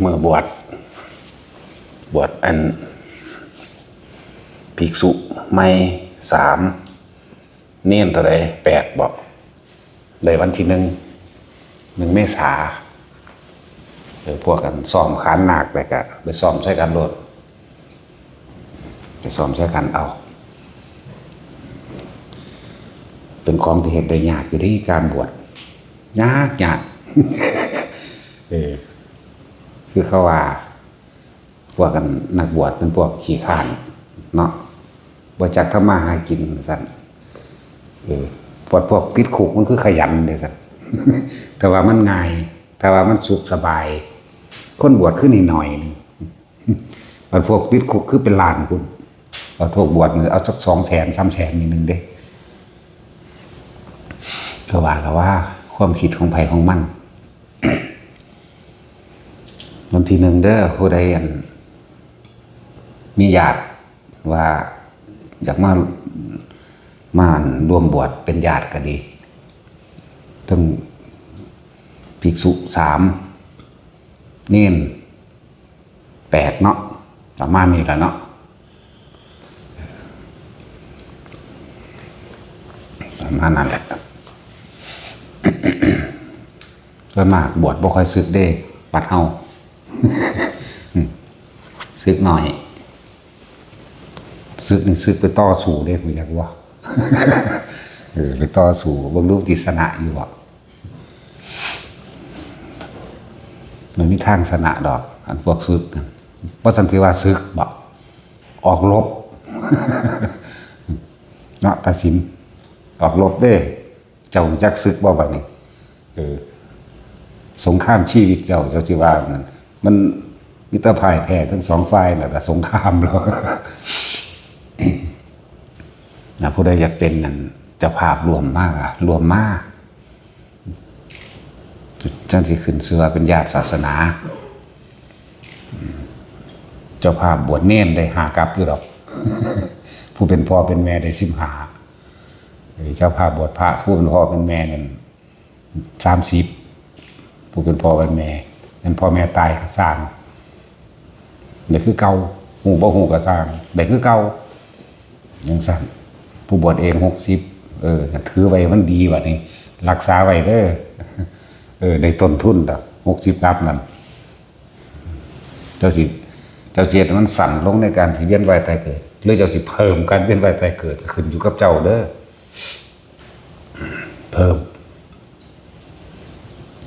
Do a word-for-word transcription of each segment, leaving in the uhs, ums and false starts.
มาบวช บวชอัน ภิกษุใหม่สาม เณรเท่าใด แปดบ่ ได้วันที่หนึ่ง หนึ่งเมษา เออ พวกกันซ้อมขานนาค แล้วก็ไปซ้อมใส่กันโลด ไปซ้อมใส่กันเอา เป็นของที่เฮ็ดได้ยากอยู่เด้ การบวช ยากยาก เออ คือเขาว่า พวกกันนักบวชเป็นพวกขี้คร้านเนาะ บ่จักทำมาหากินซั่น เออ พวก พวกติดคุกมันคือขยันเด้ซั่น แต่ว่ามันง่าย แต่ว่ามันสุขสบาย คนบวชคือน้อยๆหนึ่ง บัดพวกติดคุกคือเป็นล้านพุ้น บัดพวกบวชนี่เอาสักสองแสน สามแสน นี่หนึ่งเด้ ก็ว่าละว่า ความคิดของไผของมัน วันที่หนึ่งเด้อ ผู้ใดอัน มีญาติว่าอยากมา มาร่วมบวชเป็นญาติก็ดี ทั้งภิกษุสาม เณรแปดเนาะ ประมาณนี้แหละเนาะ ประมาณนั้นแหละ ส่วนมากบวชบ่ค่อยสึกเด้ วัดเฮา สึกหน่อย สึกนี่สึกไปต่อสู้เด้ ผมอยากว่า เออ ไปต่อสู้ เบิ่งดูสิชนะอยู่บ่ มันมีทางชนะดอก อันพวกสึกนั่น บ่ซั้นสิว่าสึกบ่ ออกรบ เนาะ ตาสิน ออกรบเด้ เจ้ารู้จักสึกบ่บัดนี้ เออ สงครามชีวิตเจ้า เจ้าสิว่านั่น มันมีแต่พ่ายแพ้ทั้งสองฝ่ายนั่นล่ะ สงครามแล้ว นะ ผู้ใดอยากเป็นนั่น เจ้าภาพร่วมมากอะ ร่วมมา จั่งสิขึ้นชื่อว่าเป็นญาติศาสนา เจ้าภาพบวชเณรได้ห้ากัปอยู่ดอก ผู้เป็นพ่อเป็นแม่ได้สิบห้า เจ้าภาพบวชพระผู้เป็นพ่อเป็นแม่นั่น สามสิบ ผู้เป็นพ่อเป็นแม่ นั่นพ่อแม่ตายก็สร้าง ได้คือเก่า ฮู้บ่ฮู้ก็สร้าง ได้คือเก่า จั่งซั้น ผู้บวชเอง หกสิบ เออ ถือไว้มันดีบัดนี้ รักษาไว้เด้อ เออ ได้ต้นทุนดอก หกสิบกัปนั่น เจ้าสิ เจ้าสิเฮ็ดให้มันสั้นลงในการที่เวียนว่ายตายเกิด หรือเจ้าสิเพิ่มการเวียนว่ายตายเกิด ขึ้นอยู่กับเจ้าเด้อ เพิ่ม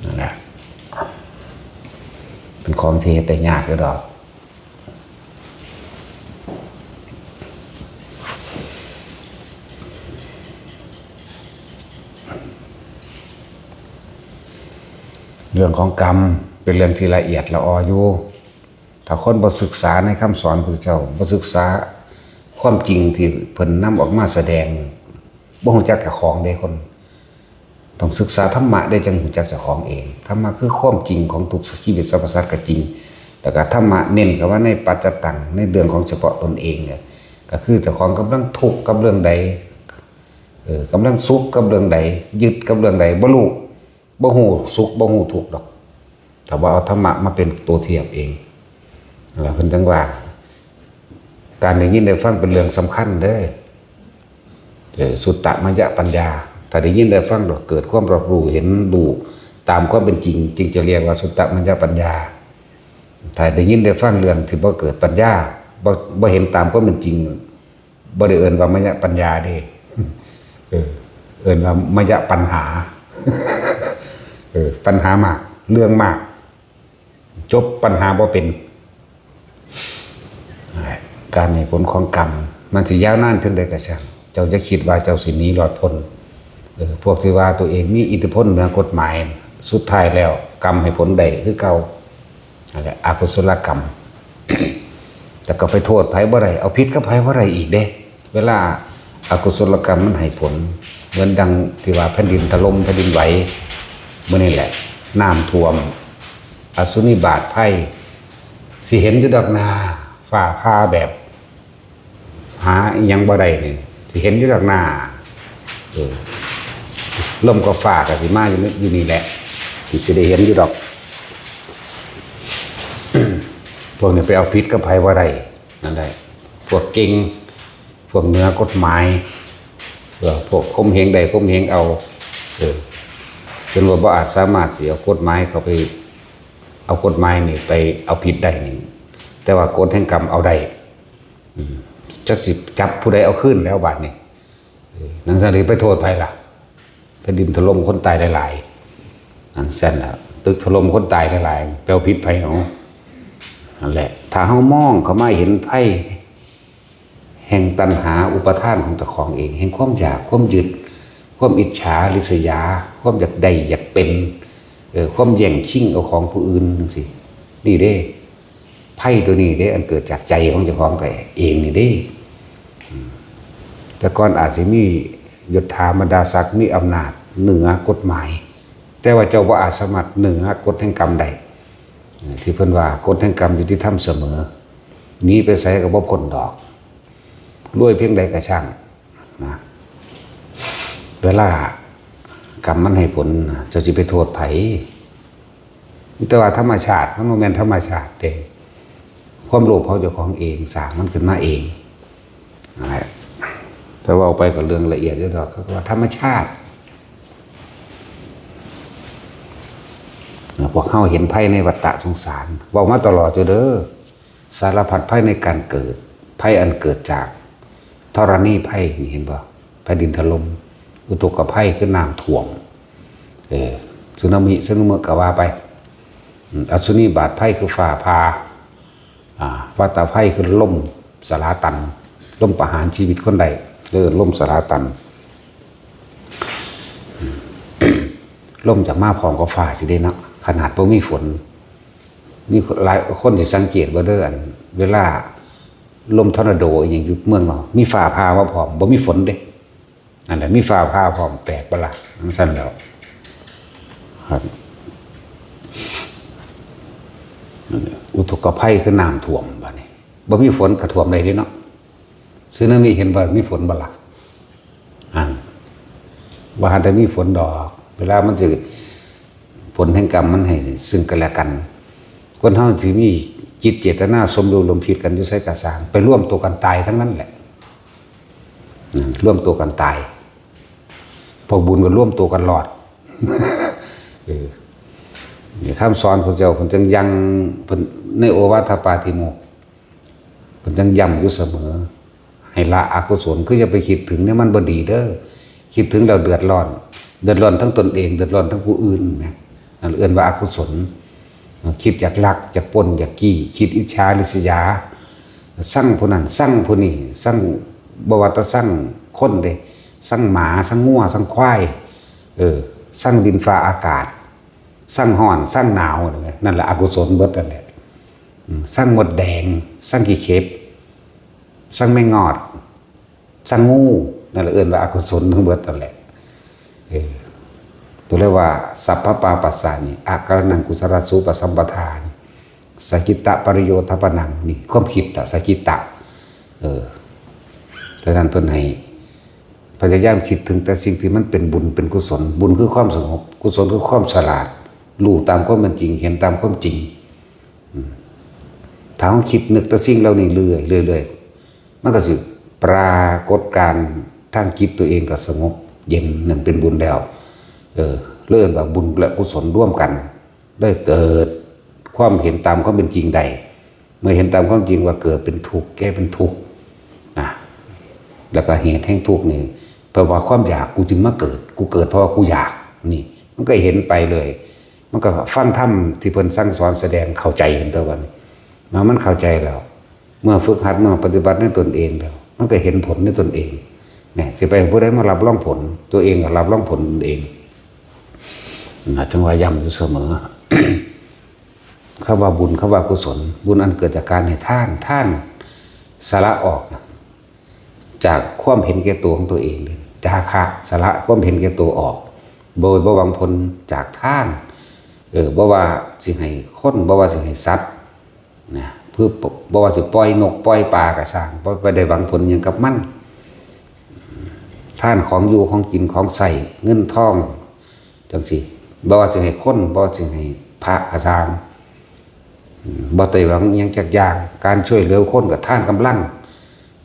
นั่นแหละ เป็นของที่เฮ็ดได้ยากอยู่ดอก เรื่องของกรรมเป็นเรื่องที่ละเอียดละอออยู่ ถ้าคนบ่ศึกษาในคำสอนพระพุทธเจ้า บ่ศึกษาความจริงที่เพิ่นนำออกมาแสดง บ่รู้จักเจ้าของเด้คน ต้องศึกษาธรรมะได้จั่งรู้จักเจ้าของเอง ธรรมะคือความจริงของทุกชีวิตสรรพสัตว์ก็จริง แล้วก็ธรรมะเน้นเข้ามาในปัจจตัง ในเรื่องของเฉพาะตนเองเนี่ย ก็คือเจ้าของกำลังทุกข์กับเรื่องใด เออ กำลังสุขกับเรื่องใด ยึดกับเรื่องใด บ่รู้ บ่ฮู้สุข บ่ฮู้ทุกข์ดอก ถ้าบ่เอาธรรมะมาเป็นตัวเทียบเอง แล้วเพิ่นจั่งว่า การได้ยินได้ฟังเป็นเรื่องสำคัญเด้อ เออ สุตตมยปัญญา ถ้าได้ยินได้ฟังแล้วเกิดความรับรู้ เห็นรู้ตามความเป็นจริง จึงจะเรียกว่าสุตตมยปัญญา ถ้าได้ยินได้ฟังเรื่องที่บ่เกิดปัญญา บ่ บ่เห็นตามความเป็นจริง บ่ได้เอิ้นว่ามยปัญญาเด้ เออ เอิ้นว่ามยปัญหา เออ ปัญหามาก เรื่องมาก จบปัญหาบ่เป็น การให้ผลของกรรม มันสิยาวนานเพียงใดก็ช่าง เจ้าอย่าคิดว่าเจ้าสิหนีรอดพ้น เออ พวกที่ว่าตัวเองมีอิทธิพลเหนือกฎหมาย สุดท้ายแล้วกรรมให้ผลได้คือเก่า นั่นแหละ อกุศลกรรม แต่ก็ไปโทษไผบ่ได้ เอาผิดกับไผบ่ได้อีกเด้ เวลาอกุศลกรรมมันให้ผล เหมือนดังที่ว่าแผ่นดินถล่มแผ่นดินไหว มื้อนี้แหละ น้ำท่วม อสุนิบาตภัย สิเห็นอยู่ดอกนา ฟ้าผ่าแบบ หาอิหยังบ่ได้นี่ สิเห็นอยู่ดอกนา เออ ลมกับฟ้าก็สิมาอยู่นี่ อยู่นี่แหละ สิได้เห็นอยู่ดอก พวกนี้ไปเอาผิดกับไผบ่ได้ นั่นแหละ พวกเก่ง พวกเหนือกฎหมาย เออ พวกข่มเหงได้ข่มเหงเอา เออ จนว่าบ่อาจสามารถสิเอากฎหมายเข้าไป เอากฎหมายนี่ไปเอาผิดได้นี่ แต่ว่ากฎแห่งกรรมเอาได้ อืม จักสิจับผู้ใดเอาคืนแล้วบาดนี้ เออ นั่นซั่นสิไปโทษไผล่ะ แผ่นดินถล่มคนตายหลายๆ นั่นซั่นล่ะ ตึกถล่มคนตายหลายๆ ไปเอาผิดไผเอา นั่นแหละ ถ้าเฮามองเข้ามาเห็นไพ่แห่งตัณหาอุปาทานของเจ้าของเอง แห่งความอยาก ความยึด ความอิจฉาริษยา ความอยากได้อยากเป็น เออ ความแย่งชิงเอาของผู้อื่นจังซี้ นี่เด้ ไพ่ตัวนี้เด้ อันเกิดจากใจของเจ้าของแต่เองนี่เด้ อืม แต่ก่อนอาจสิมียศถาบรรดาศักดิ์ มีอำนาจเหนือกฎหมาย แต่ว่าเจ้าบ่อาจสามารถเหนือกฎแห่งกรรมได้ เออ ที่เพิ่นว่ากฎแห่งกรรมยุติธรรมเสมอ หนีไปไสก็บ่พ้นดอก รวยเพียงใดก็ช่าง นะ เวลากรรมมันให้ผลนะ เจ้าสิไปโทษไผ มีแต่ว่าธรรมชาติ มันบ่แม่นธรรมชาติเด้ ความโลภของเจ้าของเอง สร้างมันขึ้นมาเอง นั่นแหละ แต่เว้าไปก็เรื่องละเอียดอยู่ดอก เขาก็ว่าธรรมชาติ พวกเฮาเห็นภัยในวัฏฏะสงสาร เว้ามาตลอดอยู่เด้อ สารพัดภัยในการเกิด ภัยอันเกิดจากธรณีภัยนี่ เห็นบ่ แผ่นดินถล่ม อุทกภัยคือน้ำท่วม เออ สึนามิ สึนามิก็ว่าไป อืม อัศนีบาตภัยคือฟ้าผ่า อ่า วัฏฏะภัยคือลมสลาตัน ลมประหารชีวิตคนได้ เออ ลมสลาตัน ลมจากมาพร้อมกับฟ้าอยู่เด้เนาะ ขนาดบ่มีฝน มีหลายคนสิสังเกตบ่เด้อ อัน เวลาลมทอร์นาโดอิหยังอยู่เมืองนอก มีฟ้าผ่ามาพร้อม บ่มีฝนเด้ นั่นแหละ มีฟ้าผ่าพร้อม แปลกบ่ล่ะ จั่งซั้นแล้ว ครับ นั่นแหละ อุทกภัยคือน้ำท่วมบัดนี้ บ่มีฝนก็ท่วมได้เด้เนาะ สึนามิเห็นบ่ มีฝนบ่ล่ะ อัน บ่ทันได้มีฝนดอก เวลามันสิ ผลแห่งกรรมมันให้ซึ่งกันและกัน คนเฮาสิมีจิตเจตนาสมรู้ร่วมคิดกันอยู่ไสก็ซ่าง ไปรวมตัวกันตายทั้งนั้นแหละ อืม รวมตัวกันตาย พวกบุญก็รวมตัวกันรอด เออ นี่คำสอนพระเจ้าเพิ่นจั่งยัง เพิ่นในโอวาทปาติโมกข์ เพิ่นจั่งย้ำอยู่เสมอ ให้ละอกุศล คืออย่าไปคิดถึงเนี่ย มันบ่ดีเด้อ คิดถึงแล้วเดือดร้อน เดือดร้อนทั้งตนเอง เดือดร้อนทั้งผู้อื่นนะ นั่นเอิ้นว่าอกุศล คิดอยากลัก อยากปล้น อยากจี้ คิดอิจฉาริษยา ซังผู้นั้น ซังผู้นี้ ซัง บ่ว่าแต่ซังคนเด้ ซังหมา ซังงัว ซังควาย เออ ซังดินฟ้าอากาศ ซังร้อน ซังหนาว นั่นแหละ อกุศลเบิดนั่นแหละ อืม ซังมดแดง ซังขี้เข็บ ซังแมงงอด ซังงู นั่นแหละเอิ้นว่าอกุศลทั้งเบิดนั่นแหละ เออ ตัวเรียกว่า สัพพปาปัสสานิ อากรณังกุศลสูปสัมปทานิ สกิตตปริโยทปนัง นี่ความคิดอะ สกิตตะ เออ ฉะนั้นเพิ่นให้พยายามคิดถึงแต่สิ่งที่มันเป็นบุญเป็นกุศล บุญคือความสงบ กุศลคือความฉลาด รู้ตามความเป็นจริง เห็นตามความจริง อืม ถ้าเราคิดนึกแต่สิ่งเหล่านี้เรื่อยๆ เรื่อยๆ มันก็สิปรากฏการณ์ทางจิตตัวเองก็สงบเย็น นั่นเป็นบุญแล้ว เออ เรียกว่าบุญและกุศลร่วมกัน ได้เกิดความเห็นตามความเป็นจริงได้ เมื่อเห็นตามความจริงว่าเกิดเป็นทุกข์ แก่เป็นทุกข์ นะ แล้วก็เหตุแห่งทุกข์นี่ เพราะว่าความอยากกูจึงมาเกิด กูเกิดเพราะว่ากูอยาก นี่ มันก็เห็นไปเลย มันก็ฟังธรรมที่เพิ่นสั่งสอนแสดงเข้าใจเห็นตัวบัดนี้ เนาะ มันเข้าใจแล้ว เมื่อฝึกหัด เมื่อปฏิบัติในตนเองแล้ว มันก็เห็นผลในตนเอง เนี่ย สิไปให้ผู้ใดมารับรองผล ตัวเองก็รับรองผลตนเอง นะ จั่งว่าย้ำอยู่เสมอ คำว่าบุญ คำว่ากุศล บุญอันเกิดจากการให้ทาน ทานสละออกจากความเห็นแก่ตัวของตัวเอง จาคะ สละความเห็นแก่ตัวออก โดยบ่หวังผลจากทาน เออ บ่ว่าสิให้คน บ่ว่าสิให้สัตว์ นะ เพื่อ บ่ว่าสิปล่อยนกปล่อยปลาก็ซ่าง บ่ไปได้หวังผลหยังกับมัน ทานของอยู่ของกินของใช้ เงินทอง จั่งซี้ บ่ว่าสิให้คน บ่ว่าสิให้พระก็ซ่าง บ่ได้หวังอิหยังจักอย่าง การช่วยเหลือคนก็ทานกำลัง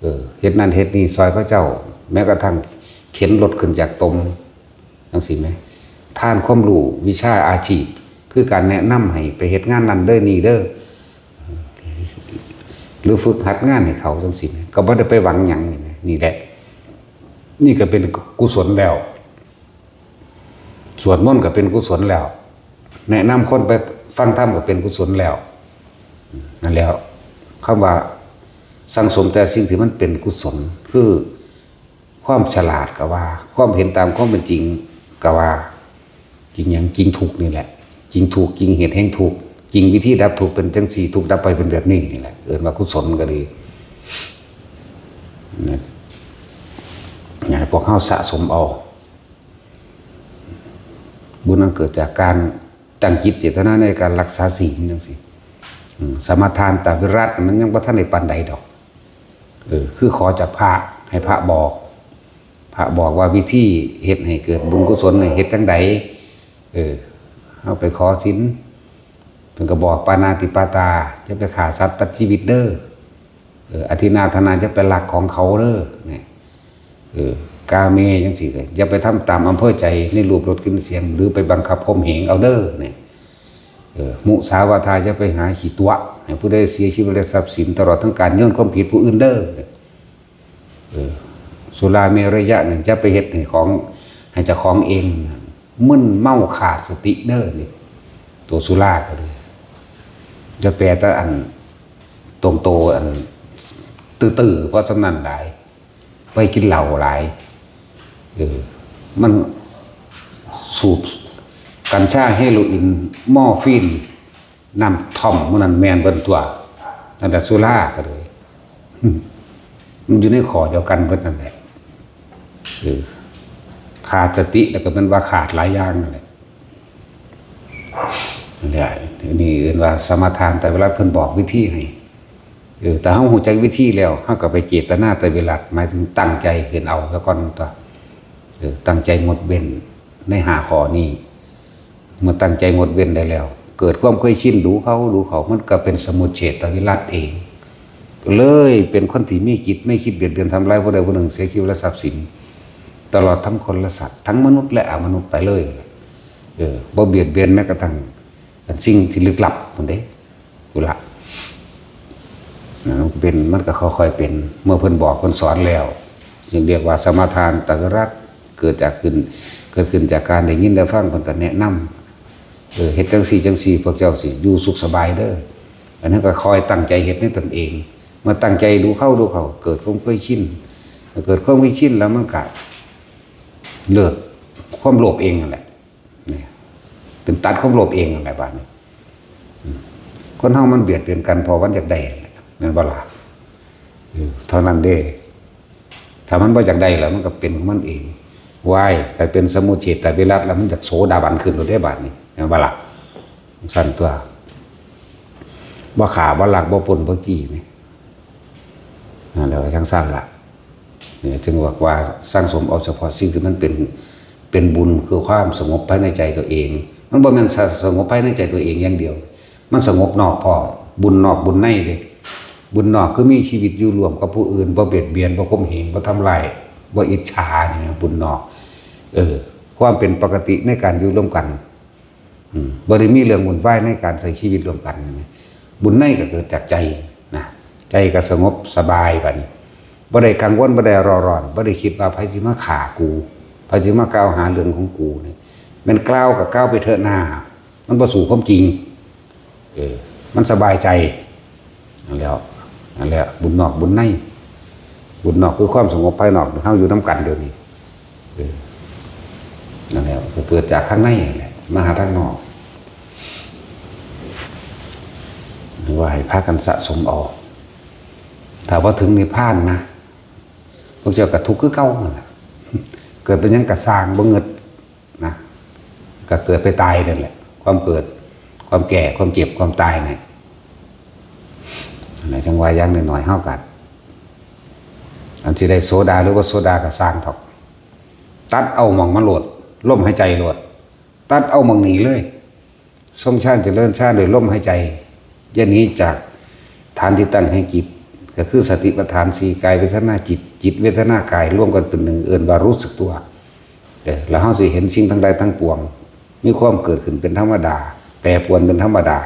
เออ เฮ็ดนั่นเฮ็ดนี่ซอยเขาเจ้า แม้กระทั่งเข็นรถขึ้นจากตม จังซี้แหม ทานความรู้วิชาอาชีพ คือการแนะนำให้ไปเฮ็ดงานนั่นเด้อนี่เด้อ หรือฝึกหัดงานให้เขาจังซี้แหม ก็บ่ได้ไปหวังหยังนี่แหม นี่แหละ นี่ก็เป็นกุศลแล้ว สวดมนต์ก็เป็นกุศลแล้ว แนะนำคนไปฟังธรรมก็เป็นกุศลแล้ว นั่นแหละ คำว่าสั่งสมแต่สิ่งที่มันเป็นกุศล คือความฉลาดก็ว่า ความเห็นตามความเป็นจริงก็ว่า จริงหยัง จริงทุกข์นี่แหละ จริงทุกข์ จริงเหตุแห่งทุกข์ จริงวิธีดับทุกข์เป็นจังซี่ ทุกข์ดับไปเป็นแบบนี้นี่แหละ เอิ้นว่ากุศลก็ดี นะ ให้พวกเฮาสะสมเอา บุญนั้นเกิดจากการตั้งจิตเจตนาในการรักษาศีลจังซี้ อืม สมาทานตวิรัตน์มันยังบ่ทันได้ปานใดดอก เออ คือขอจากพระ ให้พระบอก พระบอกว่าวิธีเฮ็ดให้เกิดบุญกุศลนี่เฮ็ดจั่งใด เออ เฮาไปขอศีล เพิ่นก็บอกปาณาติปาตา อย่าไปฆ่าสัตว์ตัดชีวิตเด้อ เออ อทินนาทานา อย่าไปลักของเขาเด้อ เนี่ย เออ กาเมจังซี้ก็อย่าไปทำตามอำเภอใจในรูปรสกลิ่นเสียง หรือไปบังคับข่มเหงเอาเด้อ เนี่ย เออ มุสาวาทา อย่าไปหาขี้ตั๋ว ให้ผู้ใดเสียชีวิตและทรัพย์สิน ตลอดทั้งการโยนความผิดผู้อื่นเด้อ เออ สุราเมรยะเนี่ยอย่าไปเฮ็ดให้ของ ให้เจ้าของเอง มึนเมาขาดสติเด้อนี่ ตัวสุราก็เลย อย่าแปลแต่อันตรงโตอัน ตื้อๆ เพราะสำนั้นหลาย ไปกินเหล้าหลาย เออ มันสูบกัญชา เฮโรอีน มอร์ฟีน น้ำท่อมหมู่นั้นแม่นเบิดตัว นั่นแหละสุราก็เลย มันอยู่ในข้อเดียวกันเบิดนั่นแหละ เออ ขาดสติแล้วก็แม่นว่าขาดหลายอย่างนั่นแหละ นี่ นี่เอิ้นว่าสมาทาน แต่เวลาเพิ่นบอกวิธีให้ เออ แต่เฮาฮู้จักวิธีแล้ว เฮาก็ไปเจตนาแต่เวลา หมายถึงตั้งใจเฮ็ดเอาซะก่อนตัว เออ ตั้งใจงดเว้นในห้าข้อนี้ เมื่อตั้งใจงดเว้นได้แล้ว เกิดความเคยชินดูเข้าดูเข้า มันก็เป็นสมุจเฉทวิรัตเอง เลยเป็นคนที่มีจิตไม่คิดเบียดเบียนทำร้ายผู้ใดผู้หนึ่งเสียชีวิตและทรัพย์สิน ตลอดทั้งคนและสัตว์ ทั้งมนุษย์และอมนุษย์ไปเลย เออ บ่เบียดเบียนแม้กระทั่งสิ่งที่ลึกลับพุ้นเด้ พุ้นละ นะ มันเป็น มันก็ค่อยๆเป็น เมื่อเพิ่นบอกเพิ่นสอนแล้ว จึงเรียกว่าสมาทานตวิรัตน์ เกิดจากขึ้น เกิดขึ้นจากการได้ยินได้ฟัง เพิ่นก็แนะนำ เออ เฮ็ดจังซี่จังซี่ พวกเจ้าสิอยู่สุขสบายเด้อ อันนั้นก็คอยตั้งใจเฮ็ดในตนเอง เมื่อตั้งใจดูเข้าดูเข้า เกิดความเคยชิน เมื่อเกิดความเคยชินแล้วมันก็เลิกความโลภเองนั่นแหละ เนี่ย เป็นตัดความโลภเองนั่นแหละบาดนี้ อืม คนเฮามันเบียดเบียนกันเพราะมันอยากได้นั่นแหละ แม่นบ่ล่ะ เออ เท่านั้นเด้ ถ้ามันบ่อยากได้แล้วมันก็เป็นของมันเอง ว้าย ถ้าเป็นสมุจเฉทวิรัตน์แล้วมันอยากโสดาบันขึ้นโลดเด้บาดนี้ แม่นบ่ล่ะ ซั่นตัว บ่ฆ่า บ่ลัก บ่ปล้น บ่จี้นี่ นั่นแหละว่าจั่งซั่นล่ะ เนี่ย จึงบอกว่าสั่งสมเอาเฉพาะสิ่งที่มันเป็น เป็นบุญ คือความสงบภายในใจตัวเอง มันบ่แม่นส- สงบภายในใจตัวเองอย่างเดียว มันสงบนอกพร้อม บุญนอกบุญในเด้ บุญนอกคือมีชีวิตอยู่ร่วมกับผู้อื่น บ่เบียดเบียน บ่ข่มเหง บ่ทำร้าย บ่อิจฉา นี่นะ บุญนอก เออ ความเป็นปกติในการอยู่ร่วมกัน อืม บ่ได้มีเรื่องวุ่นวายในการใช้ชีวิตร่วมกัน บุญในก็เกิดจากใจนะ ใจก็สงบสบายบัดนี้ บ่ได้กังวล บ่ได้เร่าร้อน บ่ได้คิดว่าไผสิมาฆ่ากู ไผสิมากล่าวหาเรื่องของกูนี่ แม่นกล่าวก็กล่าวไปเถอะนา มันบ่สู้ความจริง เออ มันสบายใจ นั่นแหละ นั่นแหละ บุญนอกบุญใน บุญนอกคือความสงบภายนอก เฮาอยู่นำกันเดี๋ยวนี้ เออ นั่นแหละ ก็เกิดจากข้างในนั่นแหละ มาหาทางนอก หรือว่าให้พากันสะสมเอา ถ้าบ่ถึงนิพพานนะ พวกเจ้าก็ทุกข์คือเก่านั่นแหละ เกิดเป็นหยังก็ซ่าง บ่เงิดนะ ก็เกิดไปตายนั่นแหละ ความเกิด ความแก่ ความเจ็บ ความตายเนี่ย อันไหนจั่งว่าอย่างน้อยๆ เฮาก็ อันสิได้โสดาหรือบ่โสดาก็ซ่างเถาะ ตัดเอาหม่องมันโลด ลมหายใจโลด ตัดเอาหม่องนี้เลย ทรงฌานเจริญฌานด้วยลมหายใจ อย่าหนีจากฐานที่ตั้งแห่งจิต ก็คือสติปัฏฐานสี่ กายเวทนาจิต จิตเวทนากายรวมกันเป็นหนึ่ง เอิ้นว่ารู้สึกตัว เออ แล้วเฮาสิเห็นสิ่งทั้งหลายทั้งปวง มีความเกิดขึ้นเป็นธรรมดา แปรปรวนเป็นธรรมดา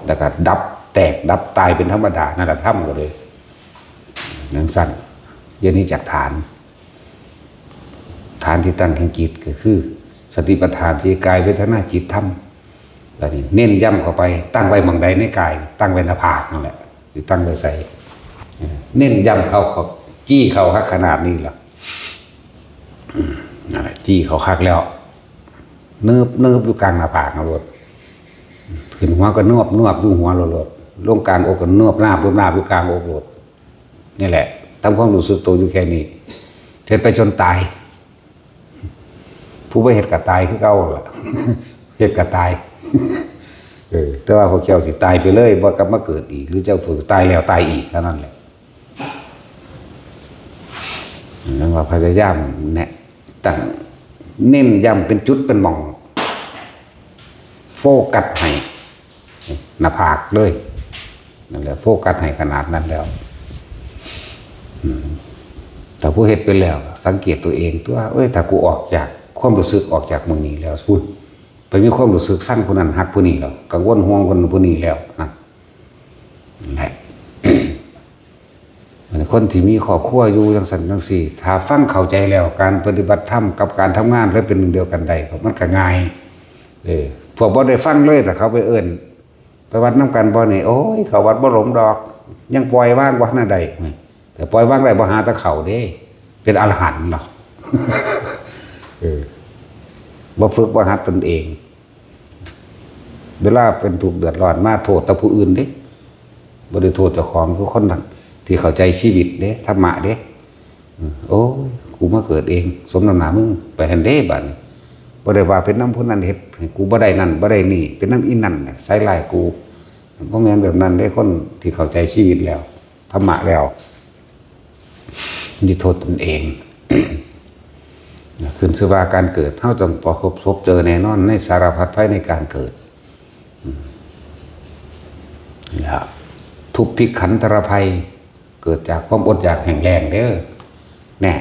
แล้วก็ดับแตกดับตายเป็นธรรมดา นั่นแหละธรรมก็เลย จั่งซั้น อย่าหนีจากฐาน ฐานที่ตั้งแห่งจิตก็คือ สติปัฏฐานสี่ กายเวทนาจิตธรรม บัดนี้เน้นย้ำเข้าไป ตั้งไว้หม่องใดในกาย ตั้งไว้หน้าผากนั่นแหละ สิตั้งไว้ไส เน้นย้ำเข้า เข้า จี้เข้าคักขนาดนี้ล่ะ อืม นั่นแหละ จี้เข้าคักแล้ว เนิบเนิบอยู่กลางหน้าผากนะโลด ขึ้นหัวก็นวบนวบอยู่หัวโลด ลงกลางอกก็นวบนาบนวบนาบอยู่กลางอกโลด นี่แหละ ทำความรู้สึกตัวอยู่แค่นี้ เฮ็ดไปจนตาย ผู้บ่เฮ็ดก็ตายคือเก่าล่ะ เฮ็ดก็ตาย เออ แต่ว่าพวกเจ้าสิตายไปเลย บ่กลับมาเกิดอีก หรือเจ้าฝึกตายแล้วตายอีกเท่านั้นแหละ นั่นว่าพยายามเนี่ย ตั้ง เน้นย้ำเป็นจุดเป็นหม่อง โฟกัสให้ หน้าผากเลย นั่นแหละ โฟกัสให้ขนาดนั้นแล้ว อืม แต่ผู้เฮ็ดไปแล้ว สังเกตตัวเองตัว เอ้ย ถ้ากูออกจากความรู้สึก ออกจากหม่องนี้แล้ว พูด ไปมีความรู้สึกซังผู้นั้น ฮักผู้นี้แล้ว กังวลห่วงคนผู้นี้แล้ว นั่นแหละ อันนี้คนที่มีครอบครัวอยู่จั่งซั้นจั่งซี้ ถ้าฟังเข้าใจแล้ว การปฏิบัติธรรมกับการทำงานเลยเป็นหนึ่งเดียวกันได้ มันก็ง่าย เออ พวกบ่ได้ฟังเลย แต่เขาไปเอิ้น ไปวัดนำกันบ่นี่ โอ้ย เข้าวัดบ่หลงดอก ยังปล่อยวางบ่ทันได้ แต่ปล่อยวางได้บ่หาแต่เข้าเด้ เป็นอรหันต์หรอก เออ บ่ฝึกบ่หัดตนเอง เวลาเป็นทุกข์เดือดร้อนมาโทษแต่ผู้อื่นเด้ บ่ได้โทษเจ้าของ คือคนนั้นที่เข้าใจชีวิตเด้ ธรรมะเด้ อืม โอ้ย กูมาเกิดเอง สมน้ำหน้ามึง ไปหั้นเด้ บัดนี้ บ่ได้ว่าเป็นนำผู้นั้นเฮ็ดให้กูบ่ได้นั่นบ่ได้นี่ เป็นนำอีนั่นน่ะใส่ร้ายกู บ่แม่นแบบนั้นเด้ คนที่เข้าใจชีวิตแล้ว ธรรมะแล้ว อย่าโทษตนเอง ขึ้นชื่อว่าการเกิด เฮาต้องประสบพบเจอแน่นอนในสารพัดภัยในการเกิด อืม นี่ล่ะ ทุพพิขันธรภัย เกิดจากความอดอยากแห้งแล้งเด้อ แน่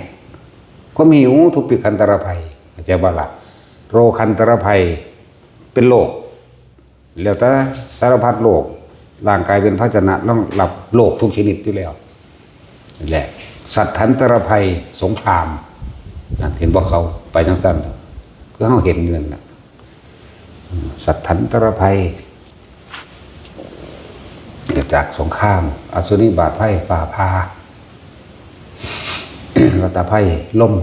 ความหิว ทุพพิขันธรภัย เข้าใจบ่ล่ะ โรคันธรภัย เป็นโรค แล้วแต่สารพัดโรค ร่างกายเป็นภาชนะรองรับโรคทุกชนิดอยู่แล้ว นี่แหละ สัตถันตรภัย สงคราม นั่น เห็นบ่ เขาไปจั่งซั้น คือเฮาเห็นอยู่นั่นน่ะ อืม สัตถันตรภัย เกิดจากสงคราม อสุนิบาตภัย ฟ้าผ่า วัฏภัย ลม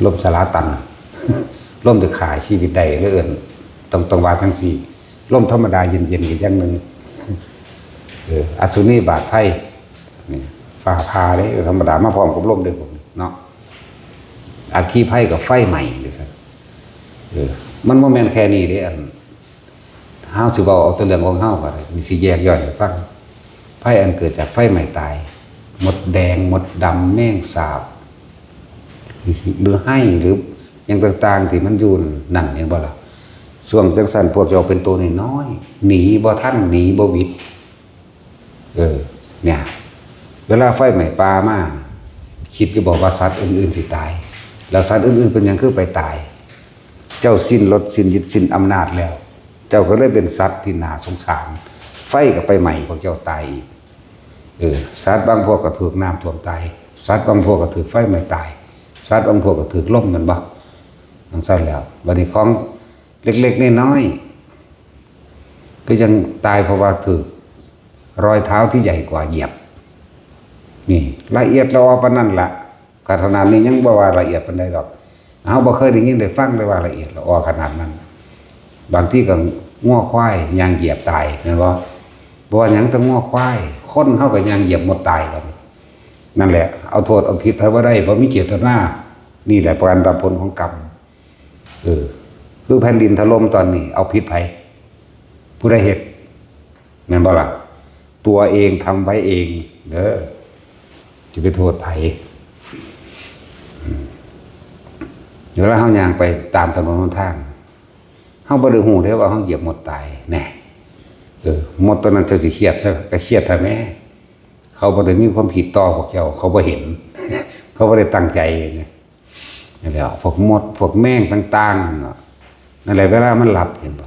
ลมสลาตัน ลมที่ฆ่าชีวิตได้เลยเอิ้น ต้อง ต้องว่าจั่งซี้ ลมธรรมดาเย็นๆ อีกอย่างหนึ่ง เออ อสุนิบาตภัย นี่ ฟ้าผ่าเด้ ธรรมดามาพร้อมกับลมเด้ พวกนี้เนาะ อัคคีภัยกับไฟไหม้เด้อ เออ มันบ่แม่นแค่นี้เด้ อัน เฮาสิเว้าเอาแต่เรื่องของเฮาก็ได้ มีสิแยกย่อยให้ฟัง ภัยอันเกิดจากไฟไหม้ตาย มดแดง มดดำ แมงสาบ หรือไหม้ หรือหยังต่างๆ ที่มันอยู่นั่น เห็นบ่ล่ะ ช่วงจั่งซั้น พวกเจ้าเป็นตัวน้อยๆ หนีบ่ทัน หนีบ่หวิด เออ เนี่ย เวลาไฟไหม้ป่ามา คิดอยู่บ่ว่าสัตว์อื่นๆ สิตาย แล้วสัตว์อื่นๆ เป็นหยังคือไปตาย เจ้าสิ้นรสสิ้นยึดสิ้นอำนาจแล้ว เจ้าก็เลยเป็นสัตว์ที่น่าสงสาร ไฟก็ไปไหม้พวกเจ้าตายอีก เออ สัตว์บางพวกก็ถูกน้ำท่วมตาย สัตว์บางพวกก็ถูกไฟไหม้ตาย สัตว์บางพวกก็ถูกลม แม่นบ่ จั่งซั้นแล้ว บัดนี้ของเล็กๆ น้อยๆ ก็ยังตายเพราะว่าถูกรอยเท้าที่ใหญ่กว่าเหยียบ นี่ ละเอียดละออปานนั้นล่ะ ขนาดนี้ยังบ่ว่าละเอียดปานใดดอก เฮาบ่เคยได้ยินได้ฟังเลยว่าละเอียดละออขนาดนั้น บางทีก็งัวควายย่างเหยียบตาย แม่นบ่ บ่ว่าหยังแต่งัวควาย คนเฮาก็ย่างเหยียบมดตายบัดนี้ นั่นแหละ เอาโทษเอาผิดไผบ่ได้ บ่มีเจตนา นี่แหละการรับผลของกรรม เออ คือแผ่นดินถล่มตอนนี้ เอาผิดไผ ผู้ใดเฮ็ด แม่นบ่ล่ะ ตัวเองทำไว้เอง เด้อ จะไปโทษไผ อืม เวลาเฮาย่างไปตามถนนหนทาง เฮาบ่ได้ฮู้เด้ว่าเฮาเหยียบมดตาย แน่ เอ มดตัวนั้นเจ้าสิเครียดซะ ก็เครียดทำไม เขาบ่ได้มีความผิดต่อพวกเจ้า เขาบ่เห็น เขาบ่ได้ตั้งใจนะ นั่นแหละ พวกมด พวกแมงต่างๆ นั่นเนาะ นั่นแหละ เวลามันหลับ เห็นบ่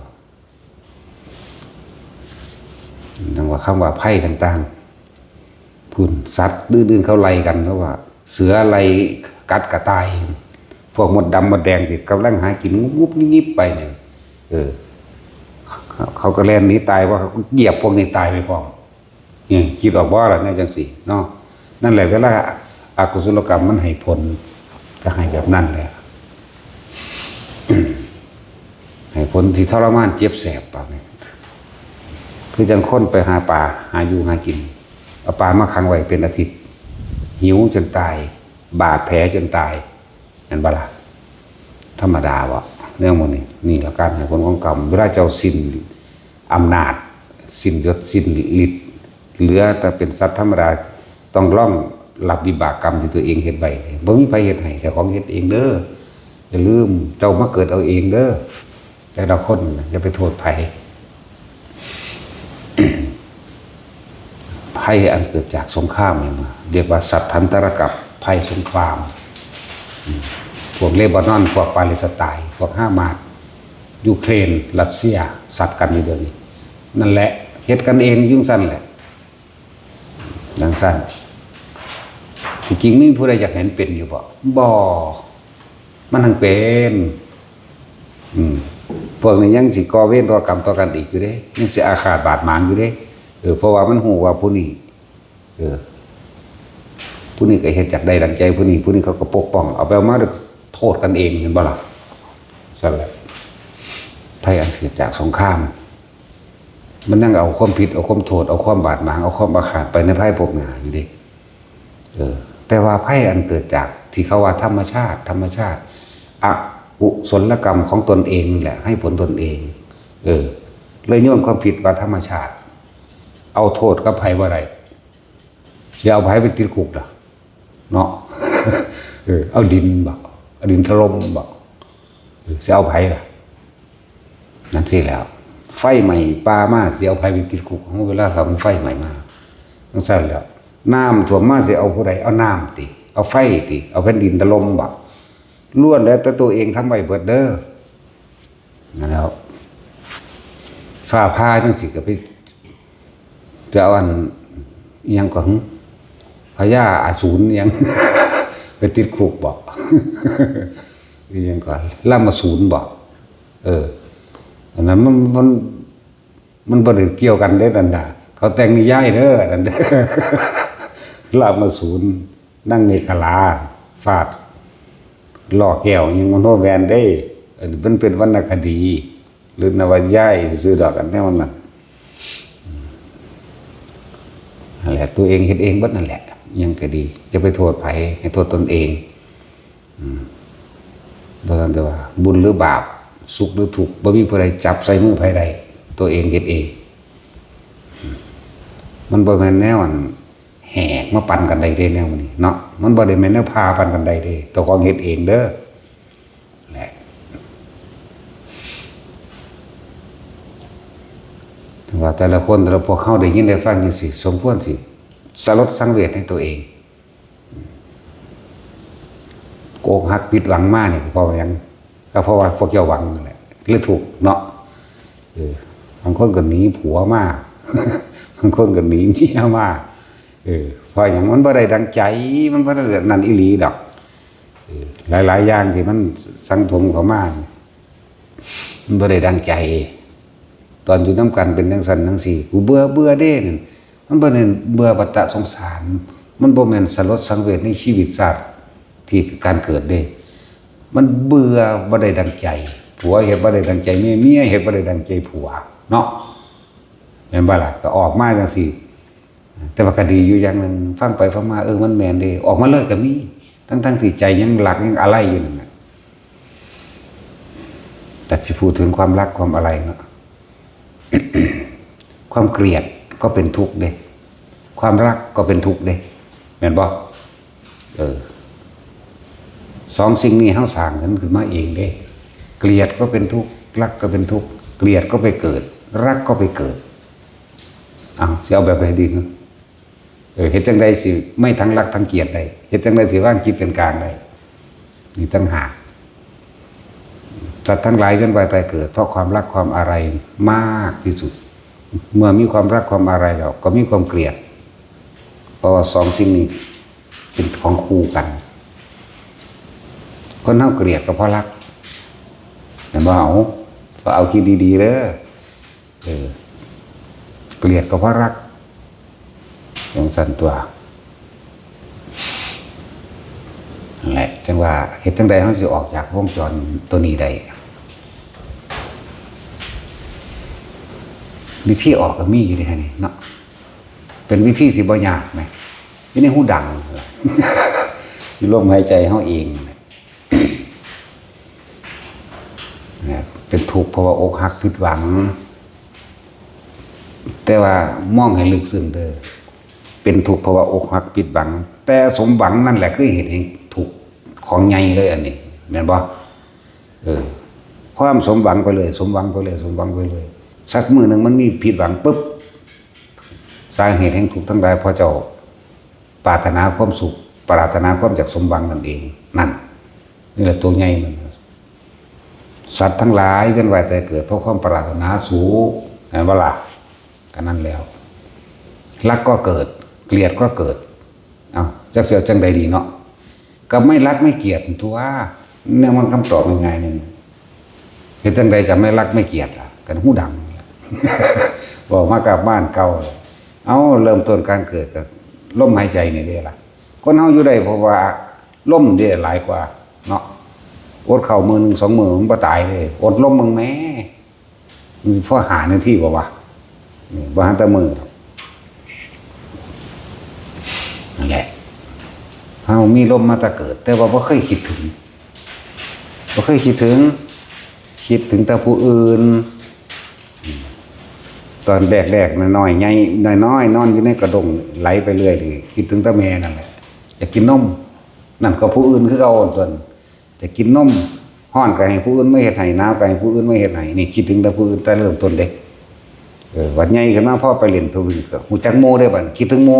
นั่นว่าคำว่าภัยต่างๆ พุ่น สัตว์อื่นๆ เขาไล่กัน เพราะว่าเสือไล่กัดกระต่าย พวกมดดำมดแดงที่กำลังหากินงุบๆ งิบๆ ไปเนี่ย เออ เขา เขาก็แล่นหนีตาย ว่าเขาเหยียบพวกนี้ตายไปพร้อม นี่ คิดออกบ่ล่ะ แนวจังซี่เนาะ นั่นแหละ เวลาอกุศลกรรมมันให้ผล ก็ให้แบบนั้นแหละ ให้ผลที่ทรมานเจ็บแสบปานนี้ คือจั่งคนไปหาปลา หาอยู่หากิน เอาปลามาขังไว้เป็นอาทิตย์ หิวจนตาย บาดแผลจนตาย แม่นบ่ล่ะ ธรรมดาบ่ เรื่องพวกนี้ นี่ละการให้ผลของกรรม เวลาเจ้าสิ้นอำนาจ สิ้นยศ สิ้นฤทธิ์ เหลือแต่เป็นสัตว์ธรรมดา ต้องลองรับวิบากกรรมที่ตัวเองเฮ็ดไว้ บ่มีไผเฮ็ดให้ เจ้าของเฮ็ดเองเด้อ อย่าลืม เจ้ามาเกิดเอาเองเด้อ แต่ละคนน่ะ อย่าไปโทษไผ ภัยอันเกิดจากสงครามเนี่ยนะ เรียกว่าสัตถันตรกับภัยสงคราม อืม พวกเลบานอน พวกปาเลสไตน์ พวกฮามาส ยูเครน รัสเซีย สัตว์กันอยู่เดี๋ยวนี้ นั่นแหละ เฮ็ดกันเองอยู่ซั่นแหละ จั่งซั่น ที่จริงมีผู้ใดอยากเห็นเป็นอยู่บ่ บ่ มันทั้งเป็น อืม พวกนี้ยังสิก่อเวรก่อกรรมต่อกันอีกอยู่เด้ ยังสิอาฆาตบาดหมางอยู่เด้ เออ เพราะว่ามันฮู้ว่าผู้นี้ เออ ผู้นี้ก็เฮ็ดอยากได้ดังใจผู้นี้ ผู้นี้เขาก็ปกป้อง เอาไปเอามาโทษกันเอง เห็นบ่ล่ะ ซั่นแหละ ภัยอันเกิดจากสงคราม มันยังเอาความผิด เอาความโทษ เอาความบาดหมาง เอาความอาฆาตไปในภายภาคหน้าอยู่เด้ เออ แต่ว่าภัยอันเกิดจากที่เขาว่าธรรมชาติ ธรรมชาติ อกุศลกรรมของตนเองนี่แหละ ให้ผลตนเอง เออ เลยโยนความผิดว่าธรรมชาติ เอาโทษกับไผบ่ได้ สิเอาไผไปติดคุกล่ะ เนาะ เออ เอาดินบ่ เอาดินถล่มบ่ เออ สิเอาไผล่ะ นั่นสิแล้ว ไฟไหม้ป่ามา สิเอาไผไปติดคุก เวลาเขามันไฟไหม้มา จั่งซั่นแหล้ว น้ำท่วมมา สิเอาผู้ใด เอาน้ำติ เอาไฟติ เอาแผ่นดินถล่มบ่ ล้วนแล้วแต่ตัวเองทำไว้เบิดเด้อ นั่นแหล้ว ฟ้าผ่าจั่งซี้ก็ไป จะเอาอัน อิหยังก่อน พญาอสูรอิหยัง ไปติดคุกบ่ อิหยังก่อน รามาสูรบ่ เออ อันนั้นมัน มัน มันบ่ได้เกี่ยวกันเด้นั่นน่ะ เขาแต่งนิยายเด้อนั่นเด้อ รามาสูร นางเมขลา ฟาด ล้อแก้วอิหยังมันโนแมนเด้ เออ มันเป็นวรรณคดี หรือนวนิยายซื่อดอก อันแนวนั้น นั่นแหละ ตัวเองเฮ็ดเองเบิดนั่นแหละ อิหยังก็ดี อย่าไปโทษไผ ให้โทษตนเอง อืม บ่ทันแต่ว่า บุญหรือบาป สุขหรือทุกข์ บ่มีผู้ใดจับใส่มือไผได้ ตัวเองเฮ็ดเอง อืม มันบ่แม่นแนวอัน แหกมาปันกันได้เด้ แนวนี้เนาะ มันบ่ได้แม่นแนวพาปันกันได้เด้ ตัวของเฮ็ดเองเด้อ แหละ แต่ว่าแต่ละคน แต่ละพวกเฮาได้ยินได้ฟังจั่งซี้ สมควรสิสลดสังเวชในตัวเอง อกหักผิดหวังมานี่ก็เพราะว่าหยัง ก็เพราะว่าพวกเจ้าหวังนั่นแหละ เลยทุกข์เนาะ เออ บางคนก็หนีผัวมา บางคนก็หนีเมียมา เออ เพราะหยัง มันบ่ได้ดังใจ มันบ่ได้นั่นอีหลีดอก เออ หลายๆ อย่างที่มันสั่งสมเข้ามา มันบ่ได้ดังใจ ตอนอยู่นำกันเป็นจั่งซั้นจั่งซี้ กูเบื่อ เบื่อเด้นั่น มันบ่แม่นเบื่อวัฏสงสาร มันบ่แม่นสลดสังเวชในชีวิตชาติที่การเกิดเด้ มันเบื่อบ่ได้ดังใจ ผัวเฮ็ดบ่ได้ดังใจเมีย เมียเฮ็ดบ่ได้ดังใจผัว เนาะ แม่นบ่ล่ะ ก็ออกมาจั่งซี้ แต่ว่าก็ดีอยู่อย่างหนึ่ง ฟังไปฟังมา เออ มันแม่นเด้ ออกมาเลยก็มี ทั้งๆ ที่ใจยังรักยังอาลัยอยู่นั่นน่ะ แต่สิพูดถึงความรักความอาลัยเนาะ ความเกลียดก็เป็นทุกข์เด้ ความรักก็เป็นทุกข์เด้ แม่นบ่ เออ สองสิ่งนี้เฮาสร้างกันขึ้นมาเองเด้ เกลียดก็เป็นทุกข์ รักก็เป็นทุกข์ เกลียดก็ไปเกิด รักก็ไปเกิด เอาสิเอาแบบใดดี เออ เฮ็ดจั่งใดสิไม่ทั้งรักทั้งเกลียดได้ เฮ็ดจั่งใดสิวางจิตเป็นกลางได้ นี่ต่างหาก สัตว์ทั้งหลายเวียนว่ายตายเกิด เพราะความรักความอาลัยมากที่สุด เมื่อมีความรักความอาลัยแล้วก็มีความเกลียด เพราะว่าสองสิ่งนี้เป็นของคู่กัน คนเฮาเกลียดก็เพราะรัก เห็นบ่ เอา ก็เอาคิดดีๆเด้อ เออ เกลียดก็เพราะรัก จั่งซั้นตั๊ว นั่นแหละ จั่งว่าเฮ็ดจั่งใดเฮาสิออกจากวงจรตัวนี้ได้ วิธีออกก็มีอยู่เด้นี่เนาะ เป็นวิธีที่บ่ยากแหม อยู่ในหูดัง อยู่ลมหายใจเฮาเอง นะ เป็นทุกข์เพราะว่าอกหักผิดหวัง แต่ว่ามองให้ลึกซึ้งเด้อ เป็นทุกข์เพราะว่าอกหักผิดหวัง แต่สมหวังนั่นแหละคือเหตุแห่งทุกข์ของใหญ่เลยอันนี้ แม่นบ่ เออ ความสมหวังไปเลย สมหวังไปเลย สมหวังไปเลย สักมื้อหนึ่งมันมีผิดหวังปุ๊บ สาเหตุแห่งทุกข์ทั้งหลาย เพราะเจ้าปรารถนาความสุข ปรารถนาความอยากสมหวังนั่นเอง นั่น นี่แหละตัวใหญ่มัน สัตว์ทั้งหลายเวียนว่ายตายเกิด เพราะความปรารถนาสูง เห็นบ่ล่ะ ก็นั่นแล้ว รักก็เกิด เกลียดก็เกิด เอ้า จักสิเอาจั่งใดดีเนาะ ก็ไม่รักไม่เกลียดตั๊ว เนี่ยมันคำตอบง่ายๆนี่ เฮ็ดจั่งใดจะไม่รักไม่เกลียดล่ะ กันหูดัง บอกมากับบ้านเก่า เอ้า เริ่มต้นการเกิดก็ลมหายใจนี่เด้ล่ะ คนเฮาอยู่ได้เพราะว่าลมเด้หลายกว่าเนาะ อดข้าวมื้อหนึ่งสองมื้อมันบ่ตายเลย อดลมมึงแหม มันพอหานาทีบ่วะ นี่บ่ทันแต่มื้อดอก นั่นแหละ เฮามีลมมาแต่เกิด แต่ว่าบ่เคยคิดถึง บ่เคยคิดถึง คิดถึงแต่ผู้อื่น ตอนแรกๆน้อยๆใหญ่น้อยๆนอนอยู่ในกระด้งไหลไปเรื่อยนี่ คิดถึงแต่แม่นั่นแหละ อยากกินนม นั่นก็ผู้อื่นคือเก่าตั๊ว จะกินนม ฮ้อนก็ให้ผู้อื่นมาเฮ็ดให้ หนาวก็ให้ผู้อื่นมาเฮ็ดให้ นี่คิดถึงแต่ผู้อื่นแต่เริ่มต้นเด้ เออ บัดใหญ่ขึ้นมาพอไปเล่นผู้อื่นก็ฮู้จักหมู่เด้บัดนี้ คิดถึงหมู่